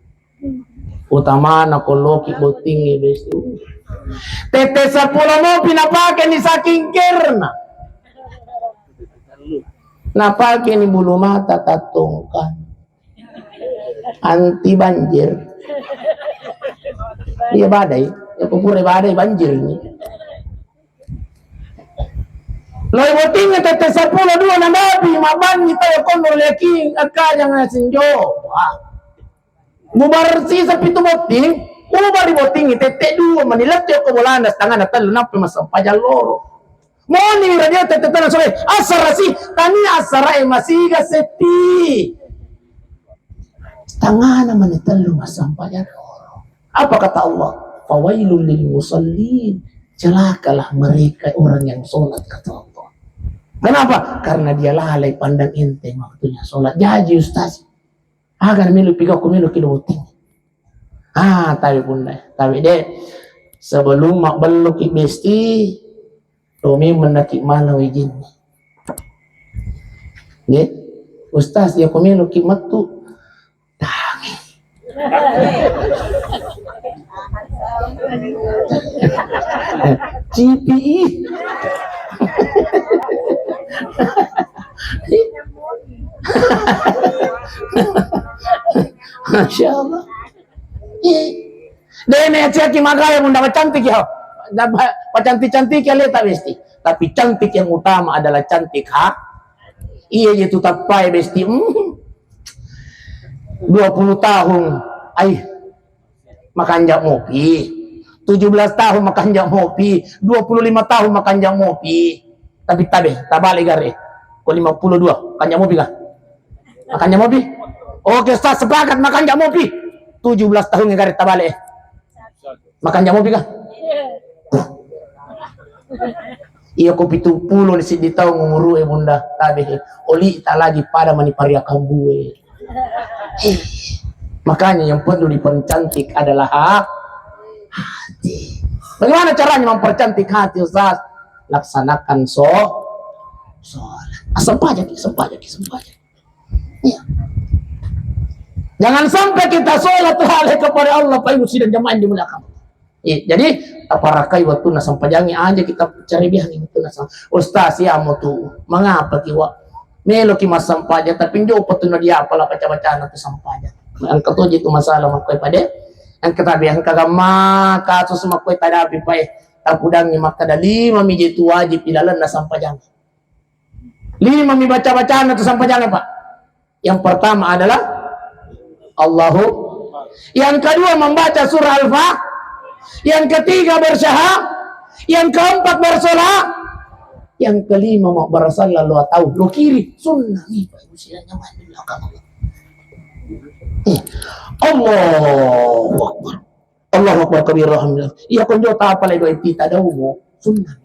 Utama na koloki botting ya, besti. Tete sepuluh mopi napake ni saking kerna. Napake ni bulu mata tatongkan. Anti banjir. Iya badai. Ya pura badai banjir ni. Loi botting tette sepuluh dua na nabi mabanni tau kono leking akajang nasinjo. Wah. Mubar sisa pitu botting, mubari botting tette dua mani lettu ko bolana setengah na tellu nappa massempajang loro. Moni radio tette tana sore asara si tani asara e masiga sepi. Setengahna mani tellu massempajang loro. Apa kata Allah? Fawailul lil musallin. Celakalah mereka orang yang sholat, kata Allah. Kenapa? Karena dia lalai pandang enteng waktunya sholat. Jaji ustaz. Aga melu piga ko melu kilo botting. Ah, tabe bunda, tabe de. Sebelum mabbelloki besti, to memeng naki mala wijinni. Nggih. Ustaz, iya ko meloki mettu. Tangi. C P I. Masya Allah. Ih. Dene ciaki magaya bunda, macantik ya. Pacantik-cantik ya leta besti. Tapi cantik yang utama adalah cantik ha. Iya je tu tappai besti. Hmm. Dua puluh tahun. Ai. Makanja mopi. Tujuh belas tahun makanja mopi. Dua puluh lima tahun makanja mopi. Tapi tabe, tabale gare. Ko lima puluh dua, makanja mopi kah? Makanja mopi? Oke, Ustaz, sepakat makanja mopi. Tujuh belas tahun gare tabale. Makanja mopi kah? Iya ko pitu pulo ni siddi taung umuru e bunda, tabe he. Oli ta lagi pada mani pariakang bue. Eh, makanya yang perlu dipercantik adalah ha-, hati. Bagaimana caranya mempercantik hati, Ustaz? Laksanakan so-, sholat. Ah, sempajang, sempajang, sempajang. Iya. Jangan sampai kita sholat lalai kepada Allah, Pak Ibu sidang jamaah yang dimuliakan. Iya, jadi taparakai waktu na sempajangi aja kita cari bihan waktu na sam-, Ustaz, ya mau tu, mengapa ki wa? Melo ki massempajang, tapi njo tu na dia apalah baca-baca na tu sempajang. Engka tu je tu masalah makkoi pade. Engka tabe, engka gamma kasus makkoi tadapi pae. Tapudangi makkada lima mi je tu wajib ilalenna sempajang. Lima mi baca-bacana tu sampajang, Pak. Yang pertama adalah Allahu. Yang kedua membaca surah Al-Fatihah. Yang ketiga bersyahadat. Yang keempat bersolat. Yang kelima mau bersalat lo tahu lo kiri sunnah nih Pak Ibu sidang jamaah di belakang. Eh, Allahu Akbar. Allahu Akbar kabira, alhamdulillah. Iya konjo tapalai doa pita daumo sunnah.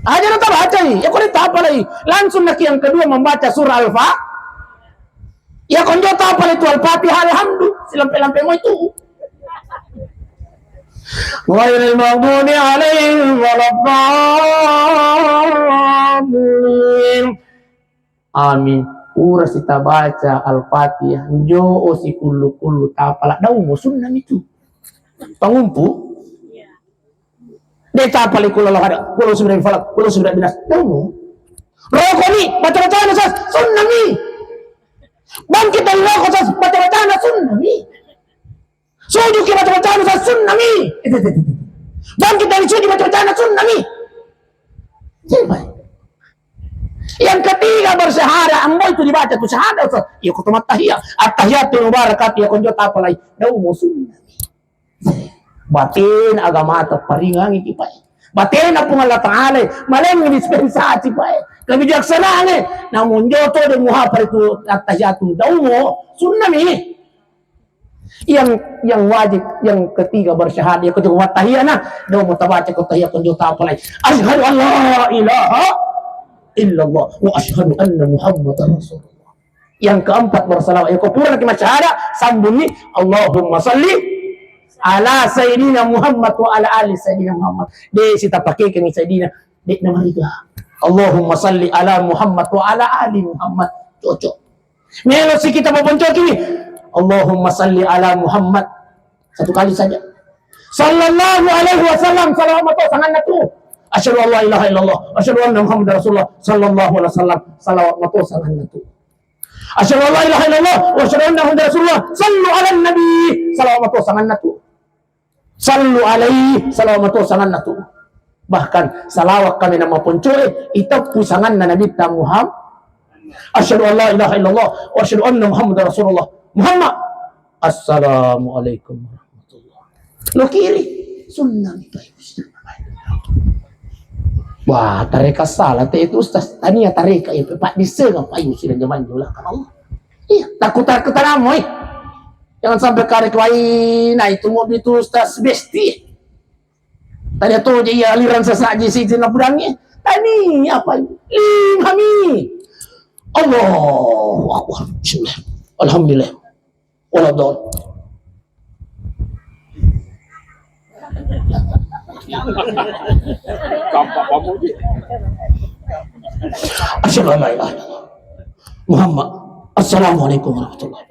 Aja na tabacai, ya kone tapalai. Langsung naki yang kedua membaca surah Al-Fa-, ya konjo tapalai tu Al-Fatihah, Alhamdulillah, silampe-lampe mo itu. Ghairil maghdubi alaihim waladdallin. Amin. Pura sitabaca Al-Fatihah, njo o sikullu-kullu tapala, daumo sunnami tu. Pangumpu? De tapalai qul huwallahu ahad, qul a'udzu birabbil falaq, qul a'udzu birabbin nas. Daumo. Rokoni, baca-bacana sas, sunnami. Bangkit dari roko sas, baca-bacana sunnami. Sujuki, baca-bacana sas, sunnami. Bangkit dari sujud, baca-bacana sunnami. Selesai. Yang ketiga bersyahadat, ambo itu dibaca tu syahadat, Ustaz. Iya, kutu mattahiyat. Attahiyatul mubarakat, iya konjo tapalai. Daumo sunnami. Batena agamata paringangi kipai. Batena Puang Allah Ta'ala, malengngi dispensasi pae. Kebijaksanaan, namun joto de muhapal itu attahiyatul daumo, sunnami. Yang, yang wajib, yang ketiga bersyahadat, ya, kutu mattahiyat, nah, daumo tabaca ko tahiyat konjo tapalai. Asyhadu an la ilaha illallah wa asyhadu anna Muhammadar Rasulullah. Yang keempat bersalawat. Yako pura ki masyahada, sambunni, Allahumma salli ala Sayyidina Muhammad wa ala ali Sayyidina Muhammad. De sitapakekeng Sayyidina, de namariga. Allahumma salli ala Muhammad wa ala ali Muhammad. Cocok. Melo si kita paponcoki ni. Allahumma salli ala Muhammad. Satu kali saja. Sallallahu alaihi wasallam, salawat mato sanganna tu. Asyhadu an la ilaha illallah, asyhadu anna Muhammadar Rasulullah, sallallahu alaihi wasallam, salawat mato sanganna tu. Asyhadu an la ilaha illallah wa asyhadu anna Muhammadar Rasulullah. Sallu ala nabi. Salawat mato sanganna tu. Sallu alaihi, salawat mato sanganna tu. Bahkan salawat kami nama poncoe, iteppu sanganna Nabitta Muhammad. Asyhadu an la ilaha illallah wa asyhadu anna Muhammadar Rasulullah. Muhammad. Assalamualaikum warahmatullah. Lo kiri, sunnah itu. Wah, tareka salah te itu, Ustaz. Tania tareka itu, Pak, disengah payu sidang zaman dulu kan Allah. Iya, takut-takut tanamu, eh. Jangan sampai karek lain. Nah, itu mau itu Ustaz Besti. Tadi tu je iya aliran sesaji si tina budangi. Tani apa? Lima mi. Allahu Akbar. Bismillah. Alhamdulillah. Wala dol. Tampak kamu je. Asyhadu an la ilaha illallah. Muhammad. Assalamualaikum warahmatullahi.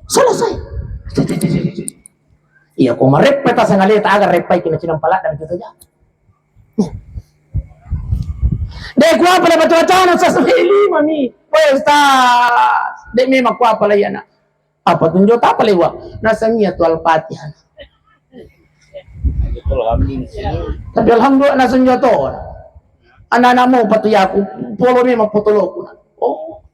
Selesai. Iya, ko mareppa ta sangaleta aga reppai kina cinang pala dan kita saja. De kuapa le batu acana sasai lima mi. Weh, Ustaz, de memang kuapa le yana. Apa tunjo tapalai wa? Nasengngi tu Al-Fatihah. Tapi alhamdulillah nasengngi to. Anak-anakmu patu yaku polo memang potoloku. Oh.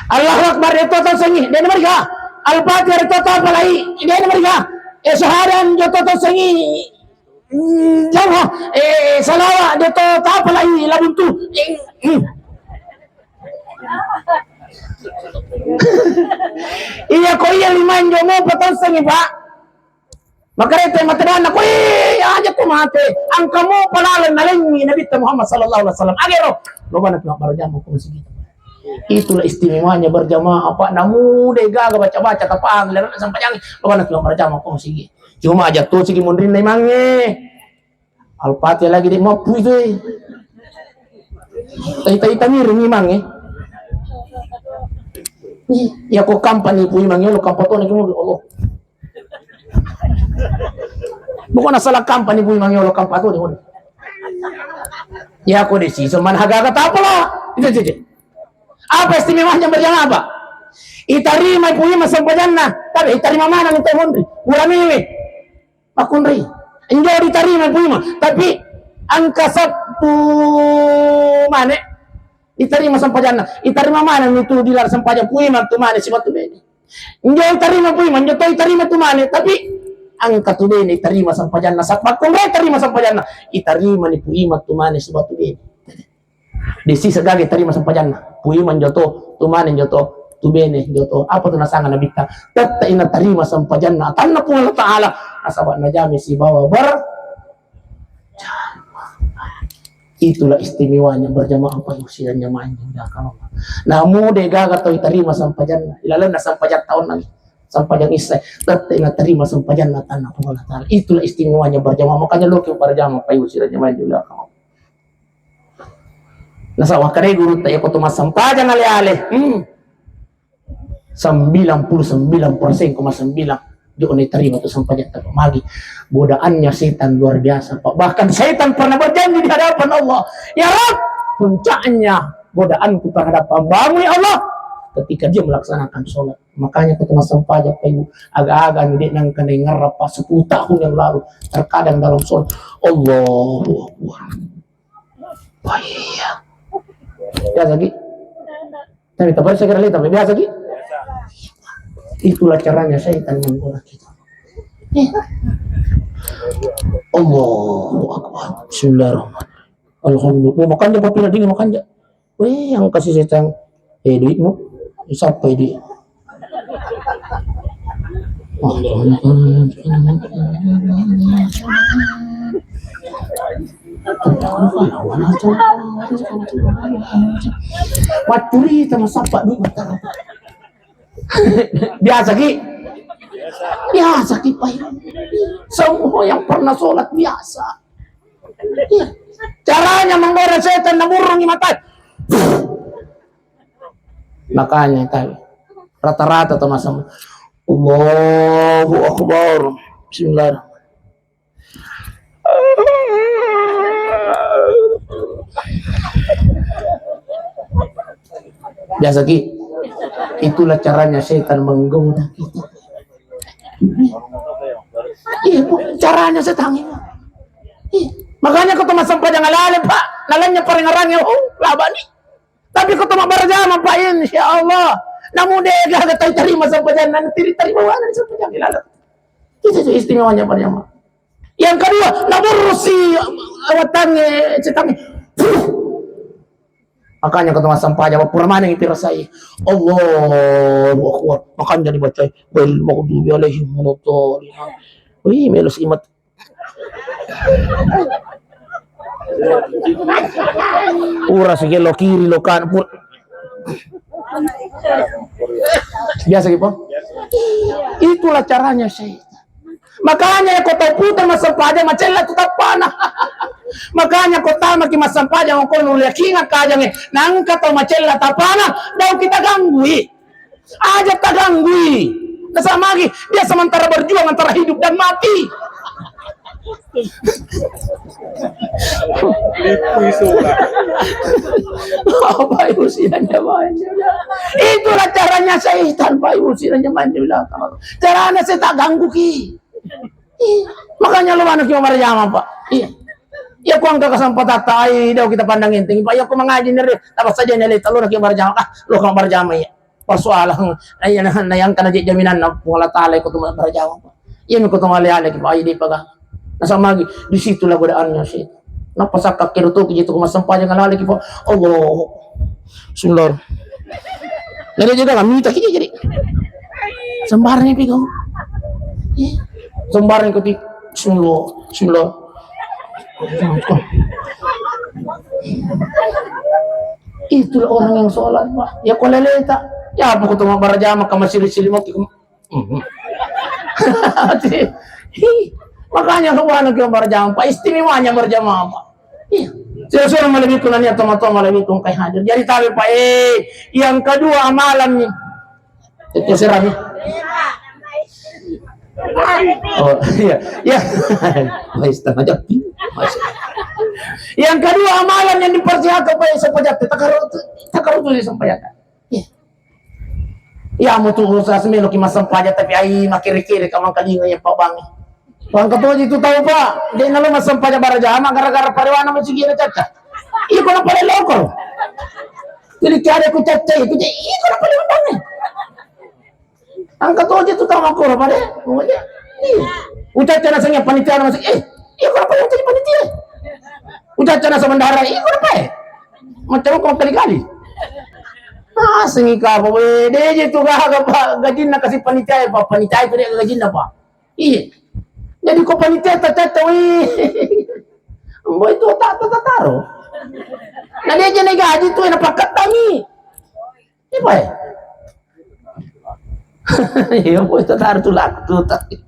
Allahu Akbar, de to sengngi, de namariga. Al-Fatihah de to tapalai, de namariga. Eh, syahadat de to sengngi. Hmm, jauh. Eh, salawat de to tapalai labuntu. Eh, hmm. Iya ko iya lima njo mo potong sengngi, Pak. Makareta mate danna, koi aja ko mate. Angka mo palaleng nalengngi Nabitta Muhammad sallallahu alaihi wasallam. Agero. Lobana tu barjamaah ko masigi. Itulah istimewanya berjamaah, Pak. Namu de gaga baca-baca tapang, lerana sampajang. Lobana tu barjamaah ko masigi. Cuma aja tu sigi munrinna imangnge. Al-Fatihah lagi de mappu itu, eh. Tai-tai tamiring imangnge. Iya ko kampani pu imangnge, lo kampatona ki mobil, Allah. Pokokna salah kampani pu imangnge, lo kampato de. Iya ko de si seman haga-haga tapala. Itu, itu, itu. Apa istimewanya berjamaah, Pak? Itarima pu imang sempajanna, tapi itarima mana minta monri? Kurang ini. Makkunrai. Enjo ditarima pu imang, tapi angka Sabtu mane ditarima sempajanna. Itarima mana itu dilar sempajang pu imang tu mane sibatu bene. Enjo tarima pu imang, enjo to itarima tu mane, tapi angka tu bene itarima sempajanna. Sa-, makkunrai tarima sempajanna. Itarima ni pu imang tu mane sibatu bene. De sisa gaga tarima sempajanna. Pu imang joto, tu mane joto, tu bene joto. Apa tu nasanga Nabitta? Tette ina tarima sempajanna. Atanna Puang Allah Ta'ala. Nasaba najami sibawa ber-, itulah istimewanya berjamaah apa usianya manjing. Namu de gaga tau tarima sempajanna. Ilalenna sempajang taun lagi. Sempajang isya, tette naterima sempajanna tanna Puang Allah Ta'ala. Itulah istimewanya berjamaah. Makanya lo ke berjamaah, Pak Ibu, sirajamah juga. Nasaba makkeda gurutta, iya ko to massempajang ale-ale, hmm, sembilan puluh sembilan persen koma sembilan, jo' natarima tu sempajatta. Magi godaannya setan luar biasa, Pak. Bahkan setan pernah berjanji di hadapan Allah, "Ya Rabb, puncaknya godaanku terhadap hambamu, ya Allah, ketika dia melaksanakan sholat." Makanya ko to massempajang, Pak Ibu, aga-aga anu de' nangka naingerra, Pak, sepuluh tahun yang lalu, terkadang dalam sholat, Allahu Akbar. Oh iya. Biasa ki? Tapi tak saya kira tapi biasa ki? Itulah caranya setan menggoda kita. Eh. Allahu Akbar. Bismillahirrahmanirrahim. Alhamdulillah. Oh, makanja' papina dingin, makanja'. Weh, yang kasih setan. Eh, duitmu. Siapa ini? Maccurita masappa duit mata. Biasa ki? Biasa ki, Pak. Semua yang pernah sholat biasa. Iya. Caranya menggoda setan, naburungi mata. Makanya tadi rata-rata to massempajang, Allahu Akbar. Bismillah. Biasa ki, itulah caranya setan menggoda kita. Iya, Bu, caranya setan itu. Iya. Makanya ko to massempajang ale-ale, Pak, nalanya parengarange, oh, laba ni. Tapi ko to mabbarajama, Pak, insya Allah, namu de' gaga tau tarima sempajanna, nanti diterima mana sempajanna. Itu tuh istimewanya, Pak, jamaah. Yang kedua, naburrusi awatange, setange. Makanya ko to massempajang, pura maneng ipirasai. Allahu Akbar. Makanya dibacai, "Ghairil maghdubi alaihim waladdallin." Wih, melo simat. Pura sigelo kiri lo kan, pur-, biasa gitu. Itulah caranya setan. Makanya ko tau puta massempajang, macella tu tappana. Makanya ko tamaki massempajang, ko nulle yakinga kajange, nangka tau macella tappana, dau kita ganggui. Aja taganggui. Nasaba magi, dia sementara berjuang antara hidup dan mati. Lipui sudah. Bapak Ibu sidang jamaah yang dimuliakan. Itulah caranya setan, Pak Ibu sidang jamaah yang dimuliakan. Caranya setan ganggu ki. Ih, makanya lo mana ki mabbarajama, Pak. Iya. Iya, ko engka kesempatan, ai, dau kita pandang enteng, Pak. Iya, ko mengaji nere, apa saja nyale, lo ki mabbarajama. Ah, lo ki mabbarajama, iya. Persoalan, iya, na, na, yang kena jaminanna Puang Allah Ta'ala, ko tu mabbarajama, Pak. Iya, ko tu ale-ale ki, Pak. Iya, di paga. Nasaba magi, di situlah godaannya sih. Nappa sakka kiro tu ki, itu ko massempajang ale-ale ki, Pak. Allah. Bismillah. Jadi juga lah, mita ki jadi. Sembarang ni pigau. Sembarang ko ti. Bismillah. Bismillah. Itulah orang yang sholat, Pak. Ya, ko leleta. Ya, apa ko tu mabbarajama, ka masiri-siri mati. Mhm. Makanya ko bana ki mabbarajama, Pak. Istimewanya berjamaah, Pak. Iya. Sira-sira malebbiku nania toma-toma malebbiku engkai hadir. Jadi tabe, Pak, eh, yang kedua amalan ni. Itu sira ni. Oh, iya. Ya. Wah, setengah jam. Yang kedua amalan yang dipersiapkan, Pak, eh, sempajatta. Takarutu, takarutu sempajatta. Iya. Iya, mutu usaha semelo ki massempajang, tapi ai makiri-kiri ka mangkalinga ya, Pak, bang. Bang, katoji tu tau, Pak. De' nalo massempajang barajama gara-gara parewana masigi na cacca. Iya, ko na pale lokor. Jadi tiada ku cacca, ku cacca, iya, ko na pale undang. Angka toje tu tau makkoro pada. Iya. Ucacca naseng panitia, naseng, eh, iya, ko na pale jadi panitia. Ucacca naseng bendahara, iya, ko na pale. Macam ko kali-kali. Ah, sengi ka, Pak, we, de' je tu gaga, Pak, gajinna kasi panitia, Pak, panitia itu de' gajinna, Pak. Iya. Jadi ko panitia tacacca, wih. Ambo itu tak, tak, tak taro. Nah, de' je na gaji tu, na pakattangi. Iya, Pak, eh. Iya, poi itu taruh tuh laku tuh, tapi.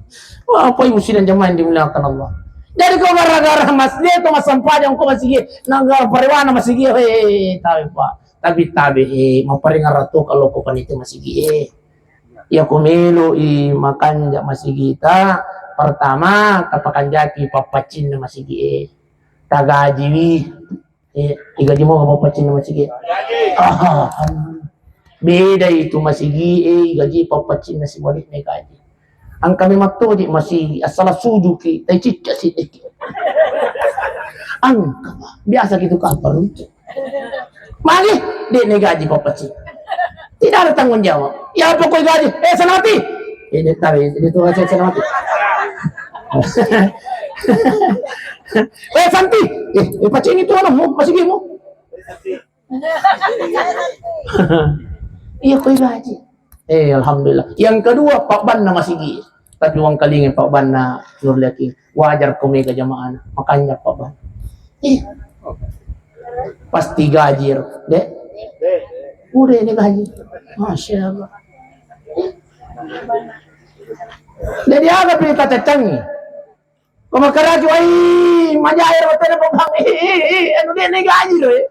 Wah, poi musidang jamaah yang dimuliakan Allah. Jadi kau gara-gara masjid itu massempajang kau masigi, nang gara parewana masigi, eh, tabe, Pak. Tapi tabe, eh, mau paring ratu kalau kau panitia masigi, eh. Ya, kau melo i makanja masigita, pertama, tapakanjaki pappacinna masigi, eh. Tagajiwi. Eh, igaji mo apa paccinna masigi? Ah, beda itu masigi, eh, igaji pappaccinna sibalikna gaji. Angka memang toji masigi, asal sujuki, tai cicca sih. Angka, biasa gitu kabar lucu. Magi, dek ne gaji pappaccinna. Tidak ada tanggung jawab. Ya apa kau gaji? Eh, senati. Eh, dia tahu, dia tahu saya senati. Eh, Santi. Eh, eh, paccingi itu anakmu, masigi mu. Iya, kau gaji. Eh, alhamdulillah. Yang kedua, Pak Banna masigi. Tapi uang kalingan Pak Banna Nur Yakin. Wajar kau mega jamaah. Makanya Pak Banna. Iya. Pasti gaji, Dek. Udah ini gaji. Masya Allah. Jadi apa pilih tata canggih? Kau makaraju, ai, majair, hotel, Pak Bang. Eh, eh, eh, eh, anu dia naik gaji loh, eh.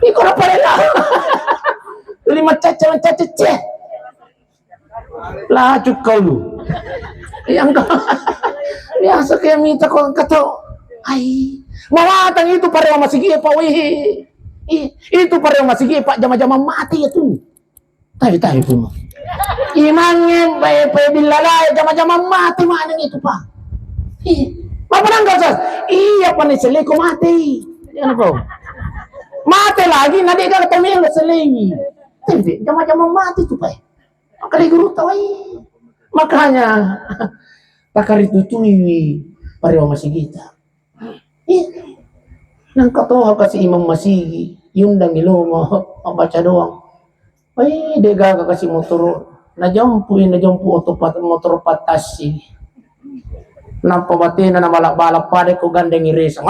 Iko apa rela? Tuli macacca, macacca, ceh. Laju kau lu. Yang kau biasa kayak minta kau kata, ai, mawatang itu pada masigi, Pak, wih. Ih, itu pada masigi, Pak, jama-jama mati itu. Tapi, tapi, Pak. Imangnge, bae, bae, billalae, jama-jama mati maneng itu, Pak. Ih, apa nang kau sas? Iya, Pak, nih, seleko mati. Iya, Pak. Mati lagi, nanti kalau pemilu selei. Tapi, jama-jama mati tuh, Pak. Makanya guru tawai. Makanya, takari tutui wi, parewa masigita. Ih, nangka toha kasi imam masigi, iundangi lomo, mabbaca doang. Wai, de gaga kasi motoro, najampui, najampu oto pat-, motoro pattassi. Nappa batena nabalak-balak pada ko gandengi resa.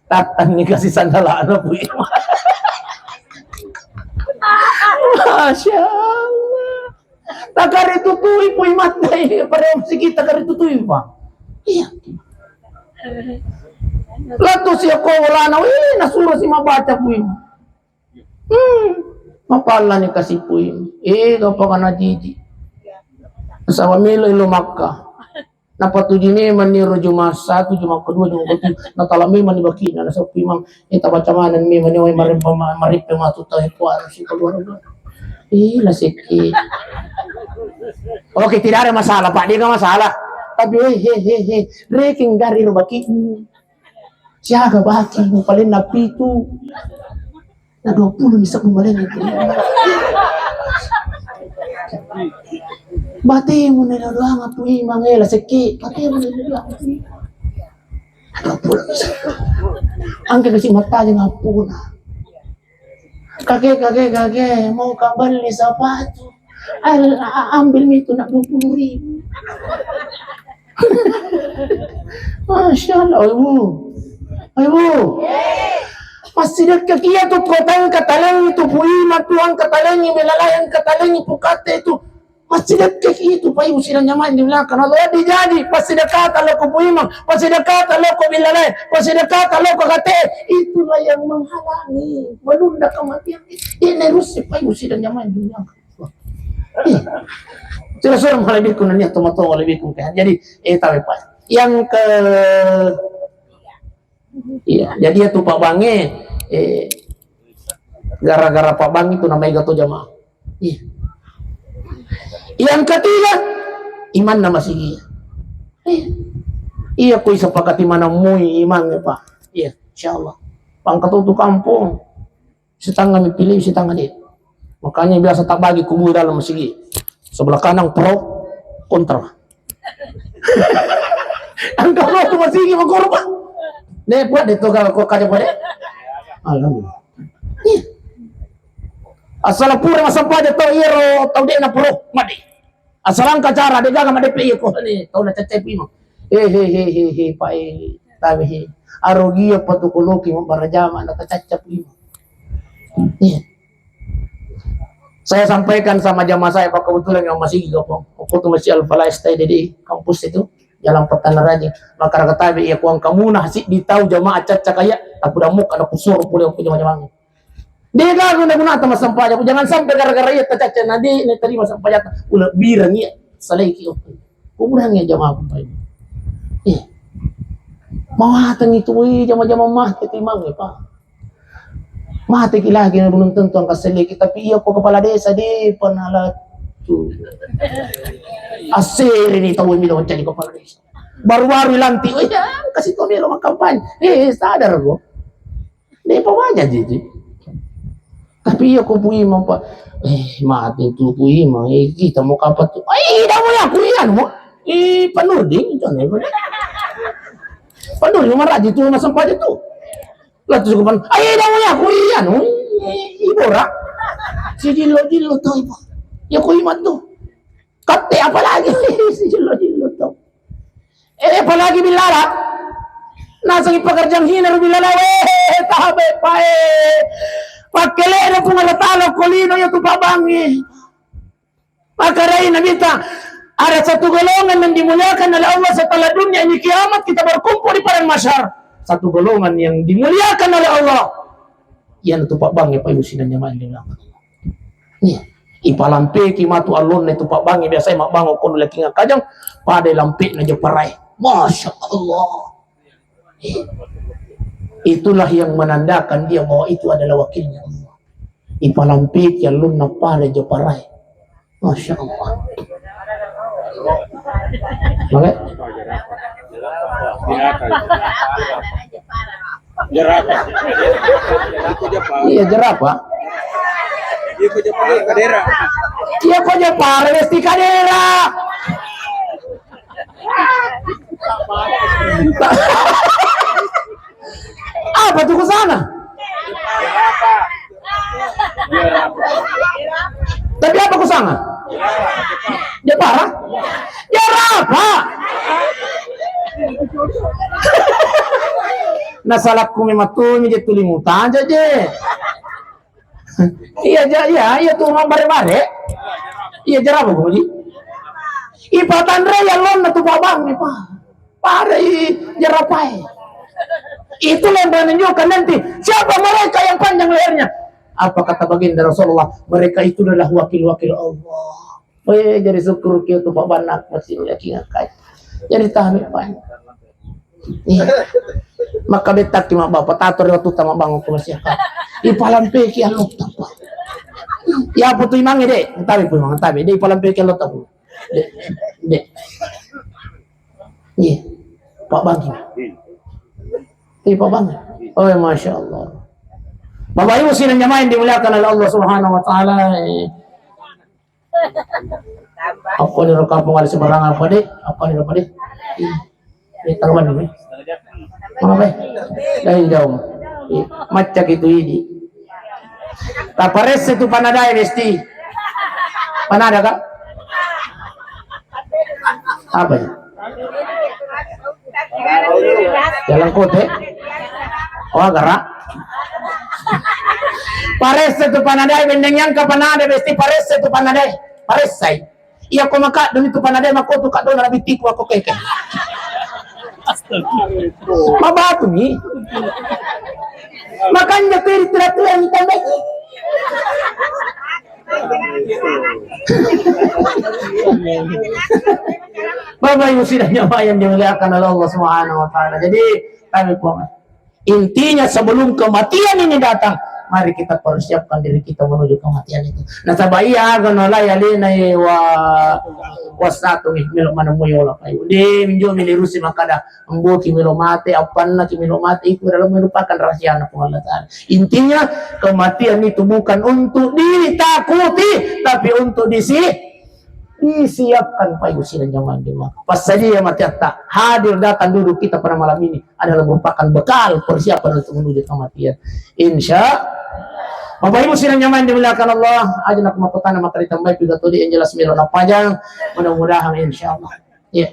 Tattanni kasi sandalana, Pui. Masya Allah. Takari tutui, Pui, mattai. Pada masigi takari tutui, Pak. Iya. Latu siako walana, wih, nasuro si mabaca, Pui. Hmm. Mapallani kasi, Pui. Eh, gapakana jiji. Nasaba melo ilo Makka. Napatuju memang ni ro Juma satu, Juma kedua, Juma ketujuh. Natala memang ni bakina, nasappi mang. Eh, tabaca maneng memang ni, wai, marempa ma-, marippe matu tau, eh, kuara si keluarga. Ih, la sekki. Oke, tidak ada masalah, Pak. Dia nggak masalah. Tapi, weh, he, he, he. Reking gari ro baki. Siaga baki, paling napitu. Na dua puluh bisa pembalenna itu. Batemu na doang atu imang, eh, la sekki. Batemu na doang atu imang. Na dua puluh bisa. Angka kasi matajang apuna. Kakek, kakek, kakek, mau kabelli sepatu. Al-, a-, ambil mi itu nak dua puluh ribu. Masya Allah, Ibu. Ibu. Masih dekat kia tu kota yang katalengi tu Puima tu yang katalengi, melala yang katalengi pukate tu. Masih dekat itu, Pak Ibu, sidang jamaah di belakang. Allah dijadi, pasti dekat lo ke Puima, pasti dekat lo ke Bilale, pasti dekat lo ke kate. Itulah yang menghalangi, menunda kematian. Ini rusi, Pak Ibu, sidang jamaah di belakang. Ih. Sura-sura malebbiku nania tomato malebbiku kan. Jadi, eh, tahu, Pak. Yang ke, iya, jadi ya tu Pak Bange, eh, gara-gara Pak Bang itu namanya gato jamaah. Iya. Yang ketiga, iman nama sigi. Iya. Iya, kui sepakati mana mui iman ya, Pak. Iya, insyaallah. Pangkat tu kampung. Setengah mipilih, setengah dia. Makanya biasa tak bagi kubu dalam masigi. Sebelah kanan pro, kontra. Angka pro tu masigi mengkorban. Ne buat deh tu kalau kau kaja buat deh. Alhamdulillah. Ih. Asal pura masam pada tau iro tau dek na pro mati. Asalangka cara de gaga madeppe iya ko ni tau na cacca pima. Eh, he, he, he, he, Pak, eh, tabe, he. Arogia patukoloki mabbarajama na tacacca pima. Iya. Saya sampaikan sama jamaah saya, Pak, kebetulan yang masih gabung. Aku tuh masih Al-Falah S T D di kampus itu, Jalan Petani Rajin. Maka kata iya, kuang kamu nah sih di tahu jamaah caca kayak, tapi udah muka, aku suruh pulang aku jamaah-jamaah. Dia gagu na gunata massempajang. Jangan sampai gara-gara iya tacacca na de' natarima sempajang. Ulebbireng iya, salaiki okko. Kuburangi jamaah kumpai. Eh. Mawatang itu, wih, jama-jama mate timang, eh, Pak. Mate ki lagi, belum tentu angka seleki, tapi iya ko kepala desa de' pernah latu. Asere ni tau milo jadi kepala desa. Baru-baru lantik, oh iya, kasih tau melo makampanye. Eh, sadar ko. De' pa waja ji, ji. Tapi iya ko Pu Imang, Pak. Eh, mate tu Pu Imang. Eh, kita mau kapan tu? Ai, damu ya, ku iya, no. Eh, Pak Nurdin, itu nih. Pak Nurdin maraji tu, masam paja tu. Lah, terus kapan? Ai, damu ya, ku iya, no. Eh, ibora. Si Jillo-Jillo tu, Pak. Ya, ku Imang tu. Katte apalagi? Si Jillo-Jillo tu. Eh, apalagi Billala. Nasengi pekerjaan hina ro Billala, weh, tabe pae. Pakkelena Puang Allah Taala ko lino iya tu pabangi. Maka rai Nabitta, ada satu golongan yang dimuliakan oleh Allah setelah dunia ini kiamat kita berkumpul di padang mahsyar. Satu golongan yang dimuliakan oleh Allah. Iya tu pabangi, Pak, ibu sidang jamaah yang dimuliakan Allah. Iya. Ipalampeki matu allonna itu pabbangi, biasai mabbango kono lakinga kajang, pada lampe'na jeparae. Masya Allah. Itulah yang menandakan dia bahwa itu adalah wakilnya Allah. Ipalampeki allonna pada jeparae. Masya Allah. Oke? Jerapah. Iko jerapah. Iya, jerapah. Iko jerapah, kadera. Iya, ko jerapah, mesti kadera. Apa tu kusanga? Tapi apa kusanga? Jepara? Jerapah. Nah, salahku memang tu, mi je tuli mutaja je. Iya, ja-, iya, iya tu mabare-bare. Iya, jerapah ko ji. Ipatanre ya lonna tu babang ni, Pak. Pada i jerapae. Itulah yang menunjukkan nanti siapa mereka yang panjang lehernya. Apa kata baginda Rasulullah? Mereka itu adalah wakil-wakil Allah. Oh iya, jadi syukur kia tu Pak Banak masih lagi ngakai. Jadi tahan Pak. Iya. Maka betak ki mak bapak tator waktu tamak bangun ke masih. Ipalampe ki alok tapa. Ya apa tu imang dek? Tabe pun imang tabe. Dia ipalampe ki alok tapa. Dek, dek. Iya. Pak Bangki. Iya, Pak Bangki. Oh, ya, Masya Allah. Bapak Ibu sidang jamaah yang dimuliakan oleh Allah Subhanahu wa Ta'ala. Eh. Apa ni, ro kampung ada sembarangan apa deh? Apa ni, apa deh? Iya. Eh, taruhan dulu. Mana, Pak? Dari jauh. Iya. Macak itu ini. Taparesse tu panadae besti. Panada, Kak? Apa itu? Jalan Kote? Oh, agara. Paresse tu panadae, bendeng yang ke panada besti paresse tu panadae. Paressai. Iya ko maka demi tu panade mako tu kado na bitiku ako keke. Mabatu ni. Makanya tu iri tira-tira ni tanda ni. Bapak Ibu sidang jamaah yang dimuliakan oleh Allah Subhanahu wa Ta'ala. Jadi, kami pun Intinya, sebelum kematian ini datang, mari kita persiapkan diri kita menuju kematian itu. Nasaba iya aga nalai alena e wa, wasatu mi melo manemui ola payu. De minjo mi lirusi makada, emboki melo mate, apanna ki melo mate, itu adalah merupakan rahasia anak Allah Ta'ala. Intinya, kematian itu bukan untuk ditakuti, tapi untuk disi-, disiapkan, Pak Ibu sidang jamaah yang dimuliakan. Passadia matiatta, hadir datang duduk kita pada malam ini adalah merupakan bekal persiapan untuk menuju kematian. Insya Bapak Ibu sidang jamaah yang dimuliakan Allah, aja nak makutana maka ditambahi pidato di yang jelas melo napajang, mudah-mudahan insya Allah. Ya.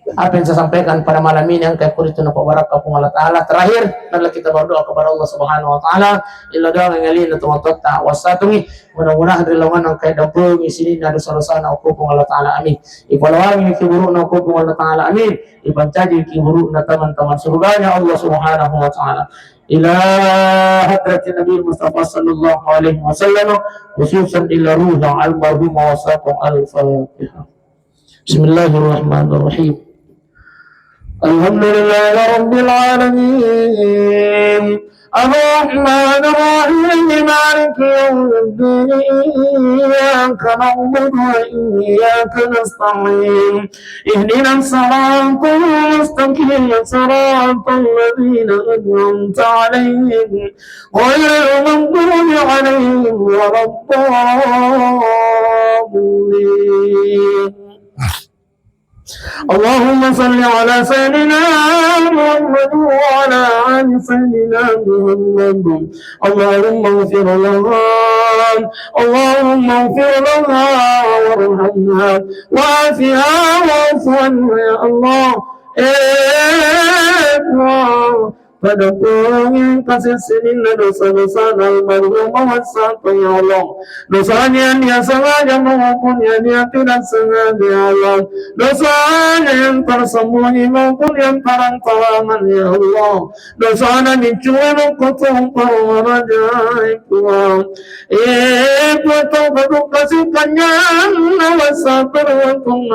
Apa yang saya sampaikan pada malam ini engka kuritu napabarakka Puang Allah Ta'ala. Terakhir, marilah kita berdoa kepada Allah Subhanahu wa Ta'ala. Illa doang yang alina teman totta wasatungi. Mudah-mudahan ri lawan engka dampengi sininna dosa-dosana okko Puang Allah Ta'ala. Amin. Ipalawangi kiburukna okko Puang Allah Ta'ala. Amin. Ipancaji kiburukna teman-teman surganya Allah Subhanahu wa Ta'ala. Ila hadratin Nabi Mustafa sallallahu alaihi wasallam, khususan ila ruhi almarhumah wasatung. Al-Fatihah. Bismillahirrahmanirrahim. Alhamdulillahirabbil alamin. Arrahmanirrahim. Maliki yaumiddin. Iyyaka na'budu wa iyyaka nasta'in. Ihdinas siratal mustaqim. Siratal ladzina an'amta 'alaihim. Ghairil maghdubi 'alaihim waladdallin. اللهم صل على سيدنا محمد وعلى آل سيدنا محمد. اللهم اغفر لها، اللهم اغفر لها وارحمها وعافها واعف عنها يا الله. Eh, Puang, padampengi kasi sininna dosa-dosana almarhumah wasatung ya Allah. Dosanya yang dia sengaja maupun yang dia tidak sengaja ya Allah. Dosanya yang tersembunyi maupun yang terang-terangan ya Allah. Dosana nicuwe makkotong parwaraja Puang. Eh, Puang, taupatukasi kanjana wasatung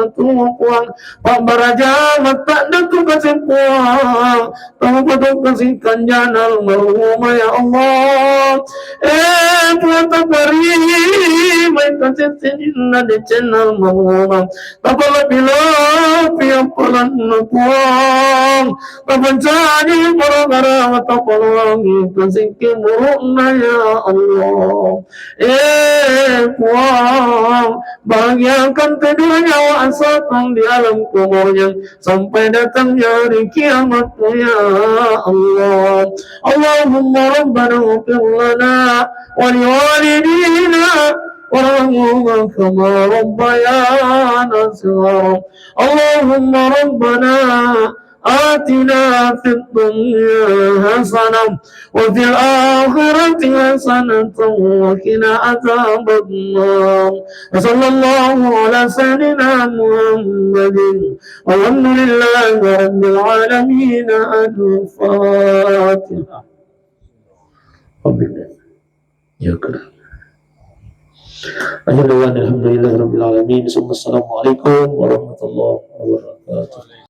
Puang. Pabbaraja mattadda tu kasi Puang. Taupatukasi kanjana almarhumah ya Allah. Eh, Puang, taparimai kasi sininna decenna almarhumah. Tapalebbi-lebbi appalanna Puang. Tapancaji gara-gara tapalawangi kasi kiburukna ya Allah. Eh, Puang, bahagiakan kedua nyawa wasatung di alam kuburnya sampai datangnya hari kiamat ya Allah. Allahumma rabbana ighfir lana wa liwalidina warhamhuma kama rabbayana shighara. Allahumma rabbana آتنا في الدنيا حسنة وفي الآخرة حسنة وقنا عذاب النار. وصلى الله على سيدنا محمد. والحمد لله رب العالمين. الفاتحة. Amin. Ya Allah. Akhirul da'wana alhamdulillahi rabbil alamin. Summa assalamualaikum warahmatullahi wabarakatuh.